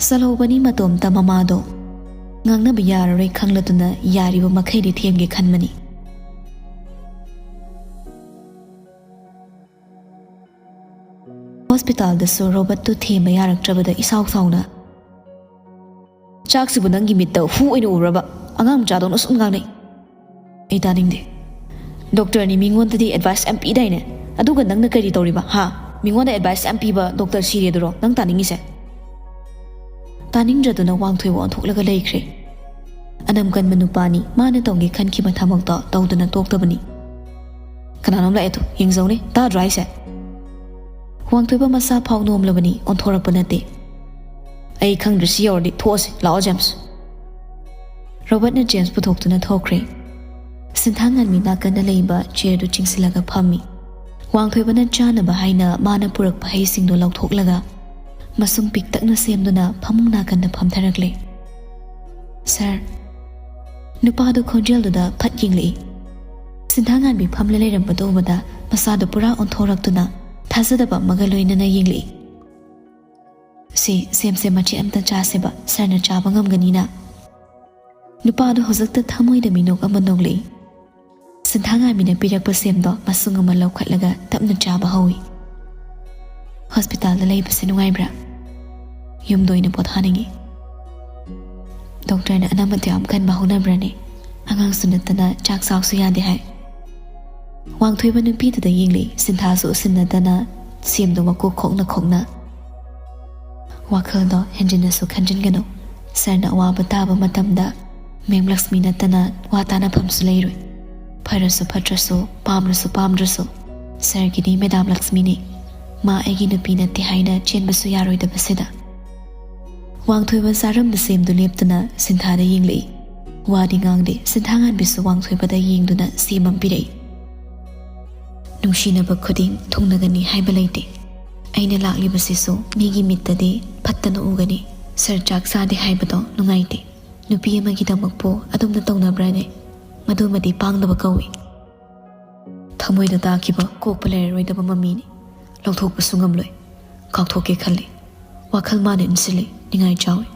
ꯆꯠꯍꯧꯕꯅꯤ ꯃꯇꯣꯝꯇ ꯃꯃꯥꯗꯣ꯫ ꯉꯥꯡꯅꯕ ꯌꯥꯔꯔꯣꯏ ꯈꯪꯂꯗꯨꯅ ꯌꯥꯔꯤꯕ ꯃꯈꯩꯗꯤ ꯊꯦꯝꯒꯦ ꯈꯟꯕꯅꯤ꯫ ꯍꯣꯁꯄꯤꯇꯥꯜꯗꯁꯨ ꯔꯣꯕꯔꯠꯇꯨ ꯊꯦꯝꯕ ꯌꯥꯔꯛꯇ꯭ꯔꯕꯗ ꯏꯁꯥꯎ ꯁꯥꯎꯅ, "ꯆꯥꯛꯁꯤꯕꯨ ꯅꯪꯒꯤ ꯃꯤꯠꯇ ꯍꯨ ꯑꯣꯏꯅ ꯎꯔꯕ? ꯑꯉꯥꯡ ꯃꯆꯥꯗꯧꯅ ꯁꯨꯝ ꯉꯥꯡꯅꯩ"꯫ "ꯑꯩ ꯇꯥꯅꯤꯡꯗꯦ꯫ ꯗꯣꯛꯇꯔꯅꯤ ꯃꯤꯉꯣꯟꯗꯗꯤ ꯑꯦꯗꯚꯥꯏꯁ ꯌꯥꯝ ꯄꯤꯗꯥꯏꯅꯦ? ꯑꯗꯨꯒ ꯅꯪꯅ ꯀꯔꯤ ꯇꯧꯔꯤꯕ, ꯍꯥ? ꯃꯤꯉꯣꯟꯗ ꯑꯦꯗꯚꯥꯏꯁ ꯌꯥꯝ ꯄꯤꯕ ꯗꯣꯛꯇꯔ ꯁꯤꯔꯦꯗꯨꯔꯣ ꯅꯪ ꯇꯥꯅꯤꯡꯉꯤꯁꯦ? ꯇꯥꯅꯤꯡꯗ꯭ꯔꯗꯨꯅ ꯋꯥꯡꯊꯣꯏꯕ ꯑꯣꯟꯊꯣꯛꯂꯒ ꯂꯩꯈ꯭ꯔꯦ꯫ ꯑꯅꯝ ꯀꯟꯕ ꯅꯨꯄꯥꯅꯤ, ꯃꯥꯅ ꯇꯧꯒꯦ ꯈꯟꯈꯤꯕ ꯊꯕꯛꯇꯣ ꯇꯧꯗꯅ ꯇꯣꯛꯇꯕꯅꯤ꯫ ꯀꯅꯥꯅꯣꯝ ꯂꯥꯛꯑꯦ ꯇꯨ, ꯌꯦꯡꯖꯧꯅꯦ, ꯇꯥꯗ꯭ꯔꯣ ꯍꯥꯏꯁꯦ? ꯋꯥꯡꯊꯣꯏꯕ ꯃꯁꯥ ꯐꯥꯎ ꯅꯣꯝꯂꯕꯅꯤ, ꯑꯣꯟꯊꯣꯔꯛꯄ ꯅꯠꯇꯦ꯫ ꯑꯩ ꯈꯪꯗ꯭ꯔꯦ, ꯁꯤ ꯌꯧꯔꯗꯤ ꯊꯣꯛꯑꯁꯤ, ꯂꯥꯛꯑꯣ ꯖꯦꯝꯁ꯫ ꯔꯣꯕꯔꯠꯅ ꯖꯦꯝꯁ ꯄꯨꯊꯣꯛꯇꯨꯅ ꯊꯣꯛꯈ꯭ꯔꯦ꯫ ꯁꯤꯟꯊꯥ ꯉꯥꯟꯕꯤ ꯅꯥꯀꯟꯗ ꯂꯩꯕ ꯆꯤꯌꯔꯗꯨ ꯆꯤꯡꯁꯤꯜꯂꯒ ꯐꯝꯃꯤ꯫ ꯋꯥꯡꯊꯣꯏꯕꯅ ꯆꯥꯅꯕ ꯍꯥꯏꯅ ꯃꯥꯅ ꯄꯨꯔꯛꯄ ꯍꯩꯁꯤꯡꯗꯨ ꯂꯧꯊꯣꯛꯂꯒ ꯃꯁꯨꯡ ꯄꯤꯛꯇꯛꯅ ꯁꯦꯝꯗꯨꯅ ꯐꯃꯨꯡ ꯅꯥꯀꯟꯗ ꯐꯝꯊꯔꯛꯂꯦ꯫ "ꯁꯥꯔ꯫" ꯅꯨꯄꯥꯗꯨ ꯈꯣꯟꯖꯦꯜꯗꯨꯗ ꯐꯠ ꯌꯦꯡꯂꯛꯏ꯫ ꯁꯤꯟꯊꯥ ꯉꯥꯟꯕꯤ ꯐꯝꯂ ꯂꯩꯔꯝꯕꯗꯨ ꯎꯕꯗ ꯃꯁꯥꯗꯨ ꯄꯨꯔꯥ ꯑꯣꯟꯊꯣꯔꯛꯇꯨꯅ ꯊꯥꯖꯗꯕ ꯑꯃꯒ ꯂꯣꯏꯅꯅ ꯌꯦꯡꯂꯛꯏ꯫ "ꯁꯤ ꯁꯦꯝꯁꯦ, ꯃꯆꯦꯠ ꯑꯝꯇ ꯆꯥꯁꯦꯕ, ꯁꯥꯔꯅ ꯆꯥꯕ ꯉꯝꯒꯅꯤꯅ?" ꯅꯨꯄꯥꯗꯨ ꯍꯧꯖꯤꯛꯇ ꯊꯃꯣꯏꯗ ꯃꯤꯅꯣꯛ ꯑꯃ ꯅꯣꯛꯂꯛꯏ꯫ ꯁꯤꯟꯊꯥꯉꯥꯏꯕꯤꯅ ꯄꯤꯔꯛꯄ ꯁꯦꯝꯗꯣ ꯃꯁꯨꯡ ꯑꯃ ꯂꯧꯈꯠꯂꯒ ꯇꯞꯅ ꯆꯥꯕ ꯍꯧꯏ꯫ "ꯍꯣꯁꯄꯤꯇꯥꯜꯗ ꯂꯩꯕꯁꯦ ꯅꯨꯡꯉꯥꯏꯕ꯭ꯔꯥ? ꯌꯨꯝꯗ ꯑꯣꯏꯅ ꯄꯣꯊꯥꯅꯤꯡꯉꯤ꯫ ꯗꯣꯛꯇꯔꯅ ꯑꯅꯝꯕꯗ ꯌꯥꯝ ꯀꯟꯕ ꯍꯧꯅꯕ꯭ꯔꯅꯦ? ꯑꯉꯥꯡꯁꯨ ꯅꯠꯇꯅ ꯆꯥꯛ ꯆꯥꯎꯁꯨ ꯌꯥꯗꯦ ꯍꯥꯏ꯫" ꯋꯥꯡꯊꯣꯏꯕ ꯅꯨꯄꯤꯗꯨꯗ ꯌꯦꯡꯂꯛꯏ, ꯁꯤꯟꯊꯥꯁꯨ ꯎꯁꯤꯟꯅꯗꯅ ꯁꯦꯝꯗꯣ ꯃꯀꯣꯛ ꯈꯣꯛꯅ ꯈꯣꯛꯅ꯫ "ꯋꯥꯈꯜꯗꯣ ꯍꯦꯟꯖꯤꯟꯅꯁꯨ ꯈꯟꯖꯤꯟꯒꯅꯨ꯫ ꯁꯥꯔꯅ ꯑꯋꯥꯕ ꯇꯥꯕ ꯃꯇꯝꯗ ꯃꯦꯝ ꯂꯛꯁꯃꯤ ꯅꯠꯇꯅ ꯋꯥ ꯇꯥꯅꯐꯝꯁꯨ ꯂꯩꯔꯣꯏ꯫ ꯐꯔꯁꯨ ꯐꯠꯇ꯭ꯔꯁꯨ, ꯄꯥꯝꯂꯁꯨ ꯄꯥꯝꯗ꯭ꯔꯁꯨ, ꯁꯥꯔꯒꯤꯗꯤ ꯃꯦꯗꯥꯝ ꯂꯛꯁꯃꯤꯅꯤ꯫ ꯃꯥ ꯑꯩꯒꯤ ꯅꯨꯄꯤ ꯅꯠꯇꯦ ꯍꯥꯏꯅ ꯆꯦꯟꯕꯁꯨ ꯌꯥꯔꯣꯏꯗꯕꯁꯤꯗ꯫" ꯋꯥꯡꯊꯣꯏꯕ ꯆꯥꯔꯝꯕ ꯁꯦꯝꯗꯨ ꯂꯦꯞꯇꯨꯅ ꯁꯤꯟꯊꯥꯗ ꯌꯦꯡꯂꯛꯏ꯫ ꯋꯥꯗꯤ ꯉꯥꯡꯗꯦ꯫ ꯁꯤꯟꯊꯥꯉꯥꯟꯕꯤꯁꯨ ꯋꯥꯡꯊꯣꯏꯕꯗ ꯌꯦꯡꯗꯨꯅ ꯁꯦꯝ ꯑꯃ ꯄꯤꯔꯛꯏ꯫ "ꯅꯨꯡꯁꯤꯅꯕ ꯈꯨꯗꯤꯡ ꯊꯨꯡꯅꯒꯅꯤ ꯍꯥꯏꯕ ꯂꯩꯇꯦ꯫ ꯑꯩꯅ ꯂꯥꯛꯂꯤꯕꯁꯤꯁꯨ ꯃꯤꯒꯤ ꯃꯤꯠꯇꯗꯤ ꯐꯠꯇꯅ ꯎꯒꯅꯤ꯫ ꯁꯥꯔ ꯆꯥꯛ ꯆꯥꯗꯦ ꯍꯥꯏꯕꯗꯣ ꯅꯨꯡꯉꯥꯏꯇꯦ꯫ ꯅꯨꯄꯤ ꯑꯃꯒꯤꯗꯃꯛꯄꯨ ꯑꯗꯨꯝꯅ ꯇꯧꯅꯕ꯭ꯔꯅꯦ? ꯃꯗꯨꯃꯗꯤ ꯄꯥꯡꯗꯕ ꯀꯧꯏ꯫ ꯊꯃꯣꯏꯗ ꯇꯥꯈꯤꯕ ꯀꯣꯛꯄ ꯂꯩꯔꯔꯣꯏꯗꯕ ꯃꯃꯤꯅꯤ꯫ ꯂꯧꯊꯣꯛꯄꯁꯨ ꯉꯝꯂꯣꯏ꯫ ꯀꯥꯎꯊꯣꯛꯀꯦ ꯈꯜꯂꯤ꯫ ꯋꯥꯈꯜ ꯃꯥꯅ ꯏꯟꯁꯤꯜꯂꯤ꯫ ꯅꯤꯡꯉꯥꯏ ꯆꯥꯎꯏ꯫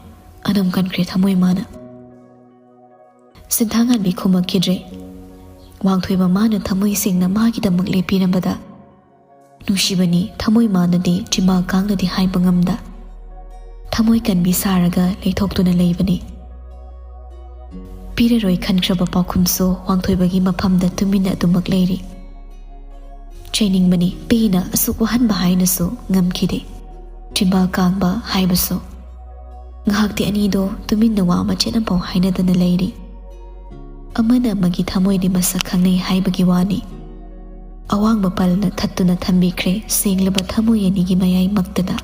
ꯑꯅꯝ ꯀꯟꯈ꯭ꯔꯦ ꯊꯃꯣꯏ ꯃꯥꯅ꯫" ꯁꯤꯟꯊꯥꯉꯥꯟꯕꯤ ꯈꯨꯝꯃꯛꯈꯤꯗ꯭ꯔꯦ꯫ ꯋꯥꯡꯊꯣꯏꯕ ꯃꯥꯅ ꯊꯃꯣꯏ ꯁꯦꯡꯅ ꯃꯥꯒꯤꯗꯃꯛ ꯂꯦꯞꯄꯤꯔꯝꯕꯗ ꯅꯨꯡꯁꯤꯕꯅꯤ꯫ ꯊꯃꯣꯏ ꯃꯥꯅꯗꯤ ꯆꯤꯃꯥ ꯀꯥꯡꯅꯗꯤ ꯍꯥꯏꯕ ꯉꯝꯗ ꯊꯃꯣꯏ ꯀꯟꯕꯤ ꯁꯥꯔꯒ ꯂꯩꯊꯣꯛꯇꯨꯅ ꯂꯩꯕꯅꯤ꯫ ꯄꯤꯔꯔꯣꯏ ꯈꯟꯈ꯭ꯔꯕ ꯄꯥꯎꯈꯨꯝꯁꯨ ꯋꯥꯡꯊꯣꯏꯕꯒꯤ ꯃꯐꯝꯗ ꯇꯨꯃꯤꯟꯅ ꯑꯗꯨꯃꯛ ꯂꯩꯔꯤ꯫ ꯆꯩꯅꯤꯡꯕꯅꯤ꯫ ꯄꯦꯅ ꯑꯁꯨꯛ ꯋꯥꯍꯟꯕ ꯍꯥꯏꯅꯁꯨ ꯉꯝꯈꯤꯗꯦ꯫ ꯆꯤꯝꯕꯥꯜ ꯀꯥꯡꯕ ꯍꯥꯏꯕꯁꯨ꯫ ꯉꯥꯏꯍꯥꯛꯇꯤ ꯑꯅꯤꯗꯣ ꯇꯨꯃꯤꯟꯅ ꯋꯥ ꯃꯆꯦꯠ ꯑꯃꯐꯥꯎ ꯍꯥꯏꯅꯗꯅ ꯂꯩꯔꯤ꯫ ꯑꯃꯅ ꯑꯃꯒꯤ ꯊꯃꯣꯏꯗꯤ ꯃꯁꯛ ꯈꯪꯅꯩ ꯍꯥꯏꯕꯒꯤ ꯋꯥꯅꯤ꯫ ꯑꯋꯥꯡꯕ ꯄꯜꯅ ꯊꯠꯇꯨꯅ ꯊꯝꯕꯤꯈ꯭ꯔꯦ ꯁꯦꯡꯂꯕ ꯊꯃꯣꯏ ꯑꯅꯤꯒꯤ ꯃꯌꯥꯏꯃꯛꯇꯗ꯫